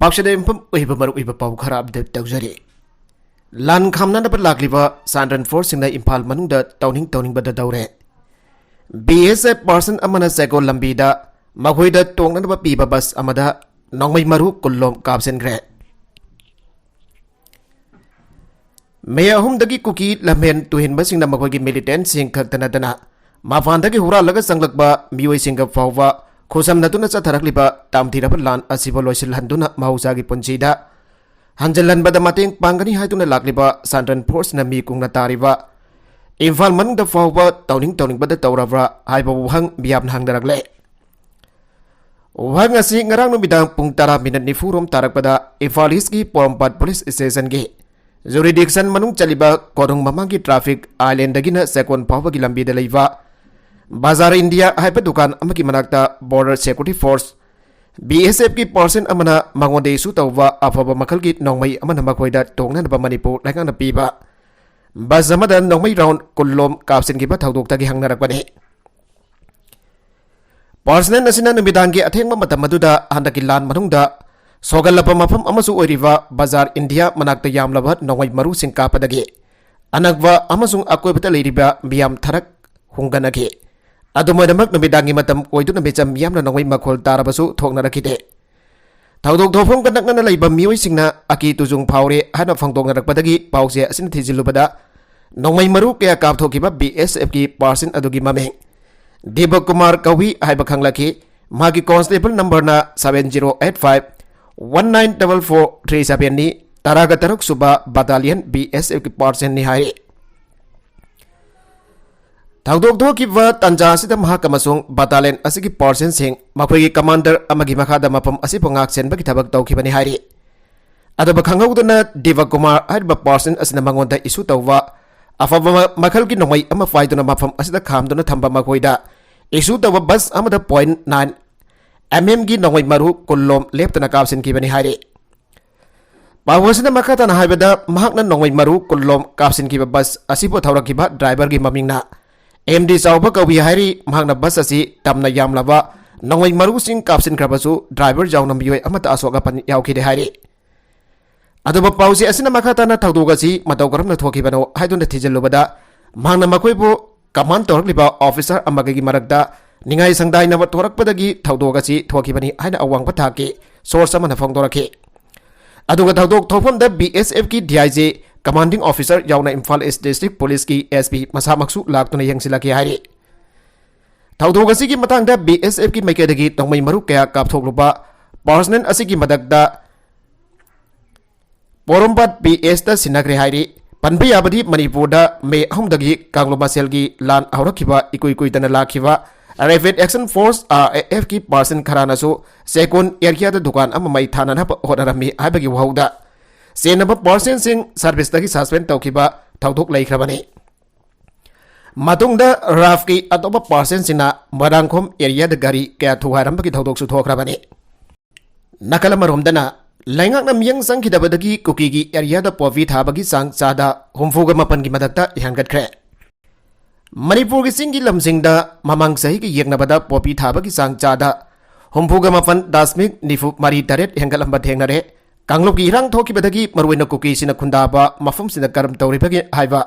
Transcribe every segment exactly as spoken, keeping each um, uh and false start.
ꯄꯥꯎꯁꯦꯗ ꯌꯨꯝꯐꯝ ꯑꯣꯏꯕ ꯃꯔꯨꯑꯣꯏꯕ ꯄꯥꯎ ꯈꯔ ꯑꯞꯗꯦꯠ ꯇꯧꯖꯔꯤ꯫ ꯂꯥꯟ ꯈꯥꯝꯅꯅꯕ ꯂꯥꯛꯂꯤꯕ ꯁꯥꯟꯇ꯭ꯔꯟ ꯐꯣꯔꯁꯁꯤꯡꯅ ꯏꯝꯐꯥꯜ ꯃꯅꯨꯡꯗ ꯇꯧꯅꯤꯡ ꯇꯧꯅꯤꯡꯕꯗ ꯇꯧꯔꯦ꯫ ꯕꯤ ꯑꯦꯁ ꯑꯦꯐ ꯄꯥꯔꯁꯟ ꯑꯃꯅ ꯆꯦꯀꯣꯜ ꯂꯝꯕꯤꯗ ꯃꯈꯣꯏꯗ ꯇꯣꯡꯅꯅꯕ ꯄꯤꯕ ꯕꯁ ꯑꯃꯗ ꯅꯣꯡꯃꯩ ꯃꯔꯨ ꯀꯨꯟꯂꯣꯝ ꯀꯥꯞꯁꯤꯟꯈ꯭ꯔꯦ꯫ ꯃꯦ ꯑꯍꯨꯝꯗꯒꯤ ꯀꯨꯀꯤ ꯂꯝꯍꯦꯟ ꯇꯨꯍꯦꯟꯕꯁꯤꯡꯅ ꯃꯈꯣꯏꯒꯤ ꯃꯤꯂꯤꯇꯦꯟꯁꯤꯡ ꯈꯛꯇ ꯅꯠꯇꯅ ꯃꯄꯥꯟꯗꯒꯤ ꯍꯨꯔꯥꯜꯂꯒ ꯆꯪꯂꯛꯄ ꯃꯤꯑꯣꯏꯁꯤꯡꯒ ꯐꯥꯎꯕ ꯈꯨꯠꯁꯝꯅꯗꯨꯅ ꯆꯠꯊꯔꯛꯂꯤꯕ ꯇꯝꯊꯤꯔꯕ ꯂꯥꯟ ꯑꯁꯤꯕꯨ ꯂꯣꯏꯁꯤꯜꯍꯟꯗꯨꯅ ꯃꯍꯧꯁꯥꯒꯤ ꯄꯨꯟꯁꯤꯗ ꯍꯟꯖꯤꯜꯍꯟꯕꯗ ꯃꯇꯦꯡ ꯄꯥꯡꯒꯅꯤ ꯍꯥꯏꯗꯨꯅ ꯂꯥꯛꯂꯤꯕ ꯁꯥꯟꯇ꯭ꯔꯟ ꯐꯣꯔꯁꯅ ꯃꯤ ꯀꯨꯡꯅ ꯇꯥꯔꯤꯕ ꯏꯝꯐꯥꯜ ꯃꯅꯨꯡꯗ ꯐꯥꯎꯕ ꯇꯧꯅꯤꯡ ꯇꯧꯅꯤꯡꯕꯗ ꯇꯧꯔꯕ꯭ꯔꯥ ꯍꯥꯏꯕ ꯋꯥꯍꯪ ꯃꯤꯌꯥꯝꯅ ꯍꯪꯅꯔꯛꯂꯦ꯫ ꯋꯥꯍꯪ ꯑꯁꯤ ꯉꯔꯥꯡ ꯅꯨꯃꯤꯗꯥꯡ ꯄꯨꯡ ꯇꯔꯥ ꯃꯤꯅꯠ ꯅꯤꯐꯨ ꯔꯣꯝ ꯇꯥꯔꯛꯄꯗ ꯏꯝꯐꯥꯜ ꯏꯁꯀꯤ ꯄꯣꯔꯣꯝꯄꯥꯠ ꯄꯨꯂꯤꯁ ꯁ꯭ꯇꯦꯁꯟꯒꯤ ꯖꯨꯔꯤꯗꯤꯛꯁꯟ ꯃꯅꯨꯡ ꯆꯜꯂꯤꯕ ꯀꯣꯅꯨꯡ ꯃꯃꯥꯡꯒꯤ ꯇ꯭ꯔꯥꯐꯤꯛ ꯑꯥꯏꯂꯦꯟꯗꯒꯤꯅ ꯆꯦꯛꯀꯣꯟ ꯐꯥꯎꯕꯒꯤ ꯂꯝꯕꯤꯗ ꯂꯩꯕ ꯕꯖꯥꯔ ꯏꯟꯗꯤꯌꯥ ꯍꯥꯏꯕ ꯗꯨꯀꯥꯟ ꯑꯃꯒꯤ ꯃꯅꯥꯛꯇ ꯕꯣꯔꯗꯔ ꯁꯦꯀ꯭ꯌꯨꯔꯤꯇꯤ ꯐꯣꯔꯁ, ꯕꯤ ꯑꯦꯁ ꯑꯦꯐꯀꯤ ꯄꯥꯔꯁꯟ ꯑꯃꯅ ꯃꯉꯣꯟꯗ ꯏꯁꯨ ꯇꯧꯕ ꯑꯐꯕ ꯃꯈꯜꯒꯤ ꯅꯣꯡꯃꯩ ꯑꯃꯅ ꯃꯈꯣꯏꯗ ꯇꯣꯡꯅꯅꯕ ꯃꯅꯤꯄꯨꯔ ꯂꯩꯉꯥꯛꯅ ꯄꯤꯕ ꯕꯁ ꯑꯃꯗ ꯅꯣꯡꯃꯩ ꯔꯥꯎꯟ ꯀꯨꯟꯂꯣꯝ ꯀꯥꯞꯁꯤꯟꯈꯤꯕ ꯊꯧꯗꯣꯛꯇꯒꯤ ꯍꯪꯅꯔꯛꯄꯅꯤ꯫ ꯄꯥꯔꯁꯅꯦꯜ ꯑꯁꯤꯅ ꯅꯨꯃꯤꯗꯥꯡꯒꯤ ꯑꯊꯦꯡꯕ ꯃꯇꯝ ꯑꯗꯨꯗ ꯍꯟꯗꯛꯀꯤ ꯂꯥꯟ ꯃꯅꯨꯡꯗ ꯁꯣꯛꯍꯜꯂꯕ ꯃꯐꯝ ꯑꯃꯁꯨ ꯑꯣꯏꯔꯤꯕ ꯕꯖꯥꯔ ꯏꯟꯗꯤꯌꯥ ꯃꯅꯥꯛꯇ ꯌꯥꯝꯂꯕ ꯅꯣꯡꯃꯩ ꯃꯔꯨꯁꯤꯡ ꯀꯥꯞꯄꯗꯒꯤ ꯑꯅꯛꯄ ꯑꯃꯁꯨꯡ ꯑꯀꯣꯏꯕꯗ ꯂꯩꯔꯤꯕ ꯃꯤꯌꯥꯝ ꯊꯔꯛ ꯍꯨꯡꯒꯅꯈꯤ꯫ ꯑꯗꯨꯝ ꯑꯣꯏꯅꯃꯛ, ꯅꯨꯃꯤꯗꯥꯡꯒꯤ ꯃꯇꯝ ꯑꯣꯏꯗꯨꯅ ꯃꯤꯆꯝ ꯃꯤꯌꯥꯝꯅ ꯅꯣꯡꯃꯩ ꯃꯈꯣꯜ ꯇꯥꯔꯕꯁꯨ ꯊꯣꯛꯅꯔꯛꯈꯤꯗꯦ꯫ ꯊꯧꯗꯣꯛ ꯊꯣꯛꯐꯝꯒ ꯅꯛꯅꯅ ꯂꯩꯕ ꯃꯤꯑꯣꯏꯁꯤꯡꯅ ꯑꯀꯤ ꯇꯨꯖꯨꯡ ꯐꯥꯎꯔꯦ ꯍꯥꯏꯅ ꯐꯣꯡꯗꯣꯛꯅꯔꯛꯄꯗꯒꯤ ꯄꯥꯎꯆꯦ ꯑꯁꯤꯅ ꯊꯤꯖꯤꯜꯂꯨꯕꯗ, ꯅꯣꯡꯃꯩ ꯃꯔꯨ ꯀꯌꯥ ꯀꯥꯞꯊꯣꯛꯈꯤꯕ ꯕꯤ ꯑꯦꯁ ꯑꯦꯐꯀꯤ ꯄꯥꯔꯁꯟ ꯑꯗꯨꯒꯤ ꯃꯃꯤꯡ ꯗꯤꯕꯀꯨꯃꯥꯔ ꯀꯧꯏ ꯍꯥꯏꯕ ꯈꯪꯂꯛꯈꯤ꯫ ꯃꯍꯥꯛꯀꯤ ꯀꯣꯟꯁꯇꯦꯕꯜ ꯅꯝꯕꯔꯅ seven zero eight five one nine double four three seven ꯅꯤ, ꯇꯔꯥꯒ ꯇꯔꯨꯛ ꯁꯨꯕ ꯕꯠꯇꯥꯂꯤꯌꯟ ꯕꯤ ꯑꯦꯁ ꯑꯦꯐꯀꯤ ꯄꯥꯔꯁꯟꯅꯤ ꯍꯥꯏꯔꯤ꯫ ꯊꯧꯗꯣꯛ ꯊꯣꯛꯈꯤꯕ ꯇꯥꯟꯖꯥ ꯑꯁꯤꯗ ꯃꯍꯥꯛ ꯑꯃꯁꯨꯡ ꯕꯠꯇꯥꯂꯤꯌꯟ ꯑꯁꯤꯒꯤ ꯄꯥꯔꯁꯟꯁꯤꯡ ꯃꯈꯣꯏꯒꯤ ꯀꯃꯥꯟꯗꯔ ꯑꯃꯒꯤ ꯃꯈꯥꯗ ꯃꯐꯝ ꯑꯁꯤꯕꯨ ꯉꯥꯛ ꯁꯦꯟꯕꯒꯤ ꯊꯕꯛ ꯇꯧꯈꯤꯕꯅꯤ ꯍꯥꯏꯔꯤ꯫ ꯑꯗꯨꯕꯨ ꯈꯪꯍꯧꯗꯅ ꯗꯤꯕꯀꯨꯃꯥꯔ ꯍꯥꯏꯔꯤꯕ ꯄꯥꯔꯁꯟ ꯑꯁꯤꯅ ꯃꯉꯣꯟꯗ ꯏꯁꯨ ꯇꯧꯕ ꯑꯐꯕ ꯃ-, ꯃꯈꯜꯒꯤ ꯅꯣꯡꯃꯩ ꯑꯃ ꯄꯥꯏꯗꯨꯅ ꯃꯐꯝ ꯑꯁꯤꯗ ꯈꯥꯝꯗꯨꯅ ꯊꯝꯕ ꯃꯈꯣꯏꯗ ꯏꯁꯨ ꯇꯧꯕ ꯕꯁ ꯑꯃꯗ point nine M M ꯒꯤ ꯅꯣꯡꯃꯩ ꯃꯔꯨ ꯀꯨꯟꯂꯣꯝ ꯂꯦꯞꯇꯅ ꯀꯥꯞꯁꯤꯟꯈꯤꯕꯅꯤ ꯍꯥꯏꯔꯤ꯫ ꯄꯥꯎ ꯑꯁꯤꯅ ꯃꯈꯥ ꯇꯥꯅ ꯍꯥꯏꯕꯗ, ꯃꯍꯥꯛꯅ ꯅꯣꯡꯃꯩ ꯃꯔꯨ ꯀꯨꯟꯂꯣꯝ ꯀꯥꯞꯁꯤꯟꯈꯤꯕ ꯕꯁ ꯑꯁꯤꯕꯨ ꯊꯧꯔꯛꯈꯤꯕ ꯗ꯭ꯔꯥꯏꯚꯔꯒꯤ ꯃꯃꯤꯡꯅ ꯑꯦꯝ ꯗꯤ ꯆꯥꯎꯕ ꯀꯧꯏ ꯍꯥꯏꯔꯤ꯫ ꯃꯍꯥꯛꯅ ꯕꯁ ꯑꯁꯤ ꯇꯝꯅ ꯌꯥꯝꯂꯕ ꯅꯣꯡꯃꯩ ꯃꯔꯨꯁꯤꯡ ꯀꯥꯞꯁꯤꯟꯈ꯭ꯔꯕꯁꯨ driver ꯌꯥꯎꯅ ꯃꯤꯑꯣꯏ ꯑꯃꯠꯇ ꯑꯁꯣꯛ ꯑꯄꯟ ꯌꯥꯎꯈꯤꯗꯦ ꯍꯥꯏꯔꯤ꯫ ꯑꯗꯨꯕꯨ ꯄꯥꯎꯆꯦ ꯑꯁꯤꯅ ꯃꯈꯥ ꯇꯥꯅ ꯊꯧꯗꯣꯛ ꯑꯁꯤ ꯃꯇꯧ ꯀꯔꯝꯅ ꯊꯣꯛꯈꯤꯕꯅꯣ ꯍꯥꯏꯗꯨꯅ ꯊꯤꯖꯤꯜꯂꯨꯕꯗ, ꯃꯍꯥꯛꯅ ꯃꯈꯣꯏꯕꯨ command ꯇꯧꯔꯛꯂꯤꯕ officer ꯑꯃꯒꯒꯤ ꯃꯔꯛꯇ ꯅꯤꯡꯉꯥꯏ ꯁꯪꯗꯥꯏꯅꯕ ꯊꯣꯔꯛꯄꯗꯒꯤ ꯊꯧꯗꯣꯛ ꯑꯁꯤ ꯊꯣꯛꯈꯤꯕꯅꯤ ꯍꯥꯏꯅ ꯑꯋꯥꯡꯕ ꯊꯥꯛꯀꯤ source ꯑꯃꯅ ꯐꯣꯡꯗꯣꯔꯛꯈꯤ꯫ ꯑꯗꯨꯒ ꯊꯧꯗꯣꯛ ꯊꯣꯛꯐꯝꯗ B S F ꯀꯤ D I G, commanding officer ꯌꯥꯎꯅ ꯏꯝꯐꯥꯜ East District Police ꯀꯤ S P ꯃꯁꯥꯃꯛꯁꯨ ꯂꯥꯛꯇꯨꯅ ꯌꯦꯡꯁꯤꯜꯂꯛꯈꯤ ꯍꯥꯏꯔꯤ꯫ ꯊꯧꯗꯣꯛ ꯑꯁꯤꯒꯤ ꯃꯇꯥꯡꯗ B S F ꯀꯤ ꯃꯥꯏꯀꯩꯗꯒꯤ ꯅꯣꯡꯃꯩ ꯃꯔꯨ ꯀꯌꯥ ꯀꯥꯞꯊꯣꯛꯂꯨꯕ personnel ꯑꯁꯤꯒꯤ ꯃꯊꯛꯇ ꯄꯣꯔꯣꯝꯄꯥꯠ P S ꯇ ꯁꯤꯟꯅꯈ꯭ꯔꯦ ꯍꯥꯏꯔꯤ꯫ ꯄꯟꯕ ꯌꯥꯕꯗꯤ ꯃꯅꯤꯄꯨꯔꯗ ꯃꯦ ꯑꯍꯨꯝꯗꯒꯤ ꯀꯥꯡꯂꯨꯞ ꯃꯁꯦꯜꯒꯤ ꯂꯥꯟ ꯍꯧꯔꯛꯈꯤꯕ ꯏꯀꯨꯏ ꯀꯨꯏꯗꯅ ꯂꯥꯛꯈꯤꯕ Rapid Action Force, R A F ꯀꯤ personnel ꯈꯔꯅꯁꯨ ꯆꯦꯛꯀꯣꯟ area ꯗ ꯗꯨꯀꯥꯟ ꯑꯃ ꯃꯩ ꯊꯥꯅꯅꯕ ꯍꯣꯠꯅꯔꯝꯃꯤ ꯍꯥꯏꯕꯒꯤ ꯋꯥꯍꯧꯗ ꯆꯦꯟꯅꯕ personnel ꯁꯤꯡ service ꯇꯒꯤ suspend ꯇꯧꯈꯤꯕ ꯊꯧꯗꯣꯛ ꯂꯩꯈ꯭ꯔꯕꯅꯤ꯫ ꯃꯇꯨꯡꯗ RAF ꯀꯤ ꯑꯇꯣꯞꯄ personnel ꯁꯤꯡꯅ ꯃꯣꯏꯔꯥꯡꯈꯣꯝ area ꯗ ꯒꯥꯔꯤ ꯀꯌꯥ ꯊꯨꯒꯥꯏꯔꯝꯕꯒꯤ ꯊꯧꯗꯣꯛꯁꯨ ꯊꯣꯛꯈ꯭ꯔꯕꯅꯤ꯫ ꯅꯥꯀꯜ ꯑꯃꯔꯣꯝꯗꯅ, ꯂꯩꯉꯥꯛꯅ ꯃꯤꯠꯌꯦꯡ ꯆꯪꯈꯤꯗꯕꯗꯒꯤ ꯀꯨꯀꯤꯒꯤ area ꯗ poppy ꯊꯥꯕꯒꯤ ꯆꯥꯡ ꯆꯥꯗ ꯍꯨꯝꯐꯨꯒ ꯃꯥꯄꯟꯒꯤ ꯃꯊꯛꯇ ꯍꯦꯟꯒꯠꯈ꯭ꯔꯦ꯫ ꯃꯅꯤꯄꯨꯔꯒꯤ ꯆꯤꯡꯒꯤ ꯂꯝꯁꯤꯡꯗ ꯃꯃꯥꯡ ꯆꯍꯤꯒ ꯌꯦꯡꯅꯕꯗ poppy ꯊꯥꯕꯒꯤ ꯆꯥꯡ ꯆꯥꯗ ꯍꯨꯝꯐꯨꯒ ꯃꯥꯄꯟ ꯗꯁꯃꯤꯛ ꯅꯤꯐꯨ ꯃꯔꯤ ꯇꯔꯦꯠ ꯍꯦꯟꯒꯠꯂꯝꯕ ꯊꯦꯡꯅꯔꯦ꯫ ꯀꯥꯡꯂꯨꯞꯀꯤ ꯏꯔꯥꯡ ꯊꯣꯛꯈꯤꯕꯗꯒꯤ ꯃꯔꯨꯑꯣꯏꯅ ꯀꯨꯀꯤꯁꯤꯡꯅ ꯈꯨꯟꯗꯥꯕ ꯃꯐꯝꯁꯤꯡꯗ ꯀꯔꯝ ꯇꯧꯔꯤꯕꯒꯦ ꯍꯥꯏꯕ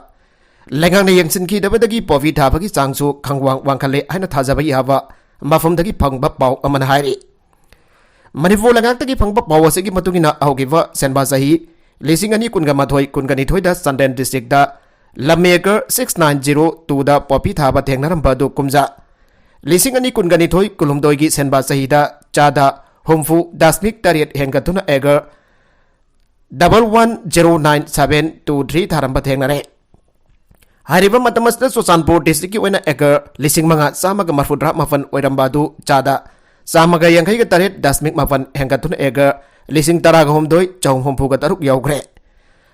ꯂꯩꯉꯥꯛꯅ ꯌꯦꯡꯁꯤꯟꯈꯤꯗꯕꯗꯒꯤ poppy ꯊꯥꯕꯒꯤ ꯆꯥꯡꯁꯨ ꯈꯪꯋꯥꯡ ꯋꯥꯡꯈꯠꯂꯦ ꯍꯥꯏꯅ ꯊꯥꯖꯕ ꯌꯥꯕ ꯃꯐꯝꯗꯒꯤ ꯐꯪꯕ ꯄꯥꯎ ꯑꯃꯅ ꯍꯥꯏꯔꯤ꯫ ꯃꯅꯤꯄꯨꯔ ꯂꯩꯉꯥꯛꯇꯒꯤ ꯐꯪꯕ ꯄꯥꯎ ꯑꯁꯤꯒꯤ ꯃꯇꯨꯡ ꯏꯟꯅ, ꯍꯧꯈꯤꯕ ꯁꯦꯟꯕꯥ ꯆꯍꯤ ꯂꯤꯁꯤꯡ ꯑꯅꯤ ꯀꯨꯟꯒ ꯃꯥꯊꯣꯏ ꯀꯨꯟꯒ ꯅꯤꯊꯣꯏꯗ ꯆꯥꯟꯗꯦꯜ district ꯇ ꯂꯝ acre six nine zero two ꯗ poppy ꯊꯥꯕ ꯊꯦꯡꯅꯔꯝꯕ ꯑꯗꯨ ꯀꯨꯝꯖꯥ ꯂꯤꯁꯤꯡ ꯑꯅꯤ ꯀꯨꯟꯒ ꯅꯤꯊꯣꯏ ꯀꯨꯟꯍꯨꯝꯗꯣꯏꯒꯤ ꯁꯦꯟꯕꯥ ꯆꯍꯤꯗ ꯆꯥꯗ ꯍꯨꯝꯐꯨ ꯗꯁꯃꯤꯛ ꯇꯔꯦꯠ ꯍꯦꯟꯒꯠꯇꯨꯅ acre double one zero nine seven two three ꯊꯥꯔꯝꯕ ꯊꯦꯡꯅꯔꯦ꯫ ꯍꯥꯏꯔꯤꯕ ꯃꯇꯝ ꯑꯁꯤꯗ ꯆꯨꯔꯆꯥꯟꯄꯨꯔ district ꯀꯤ ꯑꯣꯏꯅ acre ꯂꯤꯁꯤꯡ ꯃꯉꯥ ꯆꯥꯝꯃꯒ ꯃꯔꯐꯨꯇꯔꯥ ꯃꯥꯄꯟ ꯑꯣꯏꯔꯝꯕ ꯑꯗꯨ ꯆꯥꯗ ꯆꯥꯝꯃꯒ ꯌꯥꯡꯈꯩꯒ ꯇꯔꯦꯠ ꯗꯁꯃꯤꯛ ꯃꯥꯄꯟ ꯍꯦꯟꯒꯠꯇꯨꯅ acre ꯂꯤꯁꯤꯡ ꯇꯔꯥꯒ ꯍꯨꯝꯗꯣꯏ ꯆꯍꯨꯝ ꯍꯨꯝꯐꯨꯒ ꯇꯔꯨꯛ ꯌꯧꯈ꯭ꯔꯦ꯫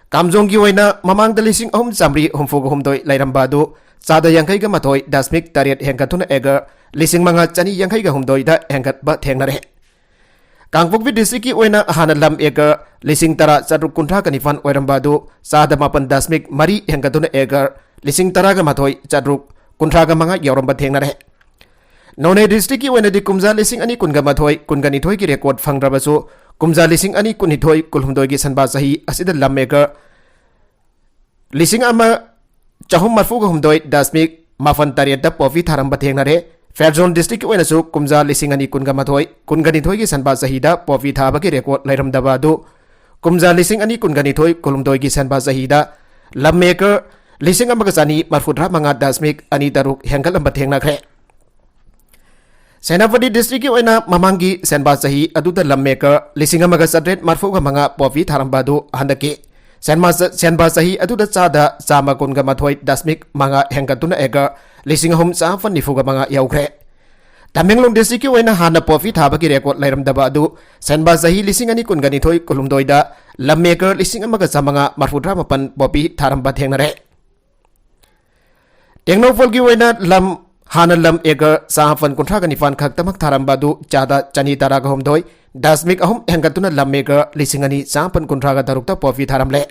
ꯀꯥꯝꯖꯣꯡꯒꯤ ꯑꯣꯏꯅ ꯃꯃꯥꯡꯗ ꯂꯤꯁꯤꯡ ꯑꯍꯨꯝ ꯆꯥꯝꯃꯔꯤ ꯍꯨꯝꯐꯨꯒ ꯍꯨꯝꯗꯣꯏ ꯂꯩꯔꯝꯕ ꯑꯗꯨ ꯆꯥꯗ ꯌꯥꯡꯈꯩꯒ ꯃꯥꯊꯣꯏ ꯗꯁꯃꯤꯛ ꯇꯔꯦꯠ ꯍꯦꯟꯒꯠꯇꯨꯅ acre ꯂꯤꯁꯤꯡ ꯃꯉꯥ ꯆꯅꯤ ꯌꯥꯡꯈꯩꯒ ꯍꯨꯝꯗꯣꯏꯗ ꯍꯦꯟꯒꯠꯄ ꯊꯦꯡꯅꯔꯦ꯫ ꯀꯥꯡꯄꯣꯛꯄꯤ district ꯀꯤ ꯑꯣꯏꯅ ꯍꯥꯟꯅ ꯂꯝ acre ꯂꯤꯁꯤꯡ ꯇꯔꯥ ꯆꯥꯇ꯭ꯔꯨꯛ ꯀꯨꯟꯊ꯭ꯔꯥꯒ ꯅꯤꯄꯥꯟ ꯑꯣꯏꯔꯝꯕ ꯑꯗꯨ ꯆꯥꯗ ꯃꯥꯄꯟ ꯗꯁꯃꯤꯛ ꯃꯔꯤ ꯍꯦꯟꯒꯠꯇꯨꯅ acre ꯂꯤꯁꯤꯡ ꯇꯔꯥꯒ ꯃꯥꯊꯣꯏ ꯆꯥꯇ꯭ꯔꯨꯛ ꯀꯨꯟꯊ꯭ꯔꯥꯒ ꯃꯉꯥ ꯌꯧꯔꯝꯕ ꯊꯦꯡꯅꯔꯦ꯫ ꯅꯣꯅꯦ ꯗꯤꯁꯇ꯭ꯔꯤꯛꯀꯤ ꯑꯣꯏꯅꯗꯤ ꯀꯨꯝꯖꯥ ꯂꯤꯁꯤꯡ ꯑꯅꯤ ꯀꯨꯟꯒ ꯃꯥꯊꯣꯏ ꯀꯨꯟꯒ ꯅꯤꯊꯣꯏꯒꯤ ꯔꯦꯀꯣꯔꯗ ꯐꯪꯗ꯭ꯔꯕꯁꯨ, ꯀꯨꯝꯖꯥ ꯂꯤꯁꯤꯡ ꯑꯅꯤ ꯀꯨꯟꯅꯤꯊꯣꯏ ꯀꯨꯟꯍꯨꯝꯗꯣꯏꯒꯤ ꯁꯟꯕꯥ ꯆꯍꯤ ꯑꯁꯤꯗ ꯂꯝ ꯑꯦꯀꯔ ꯂꯤꯁꯤꯡ ꯑꯃ ꯆꯍꯨꯝ ꯃꯔꯐꯨꯒ ꯍꯨꯝꯗꯣꯏ ꯗꯁꯃꯤꯛ ꯃꯥꯄꯟ ꯇꯔꯦꯠꯇ ꯄꯣꯄꯤ ꯊꯥꯔꯝꯕ ꯊꯦꯡꯅꯔꯦ꯫ ꯐꯦꯔꯖꯣꯟ ꯗꯤꯁꯇ꯭ꯔꯤꯛꯀꯤ ꯑꯣꯏꯅꯁꯨ ꯀꯨꯝꯖꯥ ꯂꯤꯁꯤꯡ ꯑꯅꯤ ꯀꯨꯟꯒ ꯃꯥꯊꯣꯏ ꯀꯨꯟꯒ ꯅꯤꯊꯣꯏꯒꯤ ꯁꯟꯕꯥ ꯆꯍꯤꯗ ꯄꯣꯄꯤ ꯊꯥꯕꯒꯤ ꯔꯦꯀꯣꯔꯗ ꯂꯩꯔꯝꯗꯕ ꯑꯗꯨ ꯀꯨꯝꯖꯥ ꯂꯤꯁꯤꯡ ꯑꯅꯤ ꯀꯨꯟꯒ ꯅꯤꯊꯣꯏ ꯀꯨꯟꯍꯨꯝꯗꯣꯏꯒꯤ ꯁꯟꯕꯥ ꯆꯍꯤꯗ ꯂꯝ ꯑꯦꯀꯔ ꯂꯤꯁꯤꯡ ꯑꯃꯒ ꯆꯅꯤ ꯃꯔꯐꯨꯇꯔꯥ ꯃꯉꯥ ꯗꯁꯃꯤꯛ ꯑꯅꯤ ꯇꯔꯨꯛ ꯍꯦꯟꯒꯠꯂꯝꯕ ꯊꯦꯡꯅꯈ꯭ꯔꯦ꯫ ꯁꯦꯅꯥꯄꯇꯤ ꯗꯤꯁꯇ꯭ꯔꯤꯛꯀꯤ ꯑꯣꯏꯅ ꯃꯃꯥꯡꯒꯤ ꯁꯦꯟꯕꯥ ꯆꯍꯤ ꯑꯗꯨꯗ ꯂꯝ ꯑꯦꯀꯔ ꯂꯤꯁꯤꯡ ꯑꯃꯒ ꯆꯥꯇ꯭ꯔꯦꯠ ꯃꯔꯐꯨꯒ ꯃꯉꯥ ꯄꯣꯄꯤ ꯊꯥꯔꯝꯕ ꯑꯗꯨ ꯍꯟꯗꯛꯀꯤ ꯁꯦꯟꯕꯥ ꯆ-, ꯁꯦꯟꯕꯥ ꯆꯍꯤ ꯑꯗꯨꯗ ꯆꯥꯗ ꯆꯥꯝꯃ ꯀꯨꯟꯒ ꯃꯥꯊꯣꯏ ꯗꯁꯃꯤꯛ ꯃꯉꯥ ꯍꯦꯟꯒꯠꯇꯨꯅ ꯑꯦꯀꯔ ꯂꯤꯁꯤꯡ ꯑꯍꯨꯝ ꯆꯥꯃꯥꯄꯟ ꯅꯤꯐꯨꯒ ꯃꯉꯥ ꯌꯧꯈ꯭ꯔꯦ꯫ ꯇꯃꯦꯡꯂꯣꯡ ꯗꯤꯁꯇ꯭ꯔꯤꯛꯀꯤ ꯑꯣꯏꯅ ꯍꯥꯟꯅ ꯄꯣꯄꯤ ꯊꯥꯕꯒꯤ ꯔꯦꯀꯣꯔꯗ ꯂꯩꯔꯝꯗꯕ ꯑꯗꯨ ꯁꯦꯟꯕꯥ ꯆꯍꯤ ꯂꯤꯁꯤꯡ ꯑꯅꯤ ꯀꯨꯟꯒ ꯅꯤꯊꯣꯏ ꯀꯨꯟꯍꯨꯝꯗꯣꯏꯗ ꯂꯝ ꯑꯦꯀꯔ ꯂꯤꯁꯤꯡ ꯑꯃꯒ ꯆꯥꯝꯃꯉꯥ ꯃꯔꯐꯨꯇꯔꯥ ꯃꯥꯄꯟ ꯄꯣꯄꯤ ꯊꯥꯔꯝꯕ ꯊꯦꯡꯅꯔꯦ꯫ ꯇꯦꯡꯅꯧꯄꯜꯒꯤ ꯑꯣꯏꯅ ꯂꯝ, ꯍꯥꯟꯅ ꯂꯝ ꯑꯦꯀꯔ ꯆꯥꯃꯥꯄꯟ ꯀꯨꯟꯊ꯭ꯔꯥꯒ ꯅꯤꯄꯥꯟ ꯈꯛꯇꯃꯛ ꯊꯥꯔꯝꯕ ꯑꯗꯨ ꯆꯥꯗ ꯆꯅꯤ ꯇꯔꯥꯒ ꯍꯨꯝꯗꯣꯏ ꯗꯁꯃꯤꯛ ꯑꯍꯨꯝ ꯍꯦꯟꯒꯠꯇꯨꯅ ꯂꯝ ꯑꯦꯀꯔ ꯂꯤꯁꯤꯡ ꯑꯅꯤ ꯆꯥꯃꯥꯄꯟ ꯀꯨꯟꯊ꯭ꯔꯥꯒ ꯇꯔꯨꯛꯇ ꯄꯣꯄꯤ ꯊꯥꯔꯝꯂꯦ꯫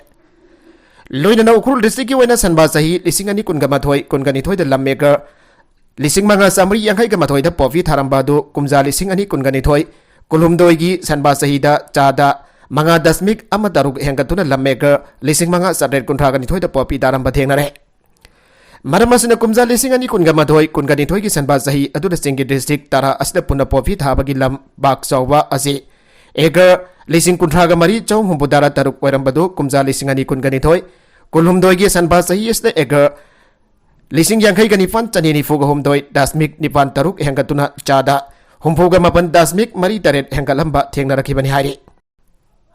ꯂꯣꯏꯅꯅ ꯎꯈ꯭ꯔꯨꯜ ꯗꯤꯁꯇ꯭ꯔꯤꯛꯀꯤ ꯑꯣꯏꯅ ꯁꯟꯕꯥ ꯆꯍꯤ ꯂꯤꯁꯤꯡ ꯑꯅꯤ ꯀꯨꯟꯒ ꯃꯥꯊꯣꯏ ꯀꯨꯟꯒ ꯅꯤꯊꯣꯏꯗ ꯂꯝ ꯑꯦꯀꯔ ꯂꯤꯁꯤꯡ ꯃꯉꯥ ꯆꯥꯃꯔꯤ ꯌꯥꯡꯈꯩꯒ ꯃꯥꯊꯣꯏꯗ ꯄꯣꯄꯤ ꯊꯥꯔꯝꯕ ꯑꯗꯨ ꯀꯨꯝꯖꯥ ꯂꯤꯁꯤꯡ ꯑꯅꯤ ꯀꯨꯟꯒ ꯅꯤꯊꯣꯏ ꯀꯨꯟꯍꯨꯝꯗꯣꯏꯒꯤ ꯁꯟꯕꯥ ꯆꯍꯤꯗ ꯆꯥꯗ ꯃꯉꯥ ꯗꯁꯃꯤꯛ ꯑꯃ ꯇꯔꯨꯛ ꯍꯦꯟꯒꯠꯇꯨꯅ ꯂꯝ ꯑꯦꯀꯔ ꯂꯤꯁꯤꯡ ꯃꯉꯥ ꯆꯥꯇ꯭ꯔꯦꯠ ꯀꯨꯟꯊ꯭ꯔꯥꯒ ꯅꯤꯊꯣꯏꯗ ꯄꯣꯄꯤ ꯊꯥꯔꯝꯕ ꯊꯦꯡꯅꯔꯦ꯫ ꯃꯔꯝ ꯑꯁꯤꯅ ꯀꯨꯝꯖꯥ ꯂꯤꯁꯤꯡ ꯑꯅꯤ ꯀꯨꯟꯒ ꯃꯥꯊꯣꯏ ꯀꯨꯟꯒ ꯅꯤꯊꯣꯏꯒꯤ ꯁꯟꯕꯥ ꯆꯍꯤ ꯑꯗꯨꯗ ꯆꯤꯡꯒꯤ ꯗꯤꯁꯇ꯭ꯔꯤꯛ ꯇꯔꯥ ꯑꯁꯤꯗ ꯄꯨꯟꯅ ꯄꯣꯄꯤ ꯊꯥꯕꯒꯤ ꯂꯝ ꯄꯥꯛ ꯆꯥꯎꯕ ꯑꯁꯤ ꯑꯦꯀꯔ ꯂꯤꯁꯤꯡ ꯀꯨꯟꯊ꯭ꯔꯥꯒ ꯃꯔꯤ ꯆꯍꯨꯝ ꯍꯨꯝꯐꯨꯇꯔꯥ ꯇꯔꯨꯛ ꯑꯣꯏꯔꯝꯕꯗꯨ ꯀꯨꯝꯖꯥ ꯂꯤꯁꯤꯡ ꯑꯅꯤ ꯀꯨꯟꯒ ꯅꯤꯊꯣꯏ ꯀꯨꯟꯍꯨꯝꯗꯣꯏꯒꯤ ꯁꯟꯕꯥ ꯆꯍꯤ ꯑꯁꯤꯗ ꯑꯦꯀꯔ ꯂꯤꯁꯤꯡ ꯌꯥꯡꯈꯩꯒ ꯅꯤꯄꯥꯟ ꯆꯅꯤ ꯅꯤꯐꯨꯒ ꯍꯨꯝꯗꯣꯏ ꯗꯁꯃꯤꯛ ꯅꯤꯄꯥꯟ ꯇꯔꯨꯛ ꯍꯦꯟꯒꯠꯇꯨꯅ ꯆꯥꯗ ꯍꯨꯝꯐꯨꯒ ꯃꯥꯄꯟ ꯗꯁꯃꯤꯛ ꯃꯔꯤ ꯇꯔꯦꯠ ꯍꯦꯟꯒꯠꯂꯝꯕ ꯊꯦꯡꯅꯔꯛꯈꯤꯕꯅꯤ ꯍꯥꯏꯔꯤ꯫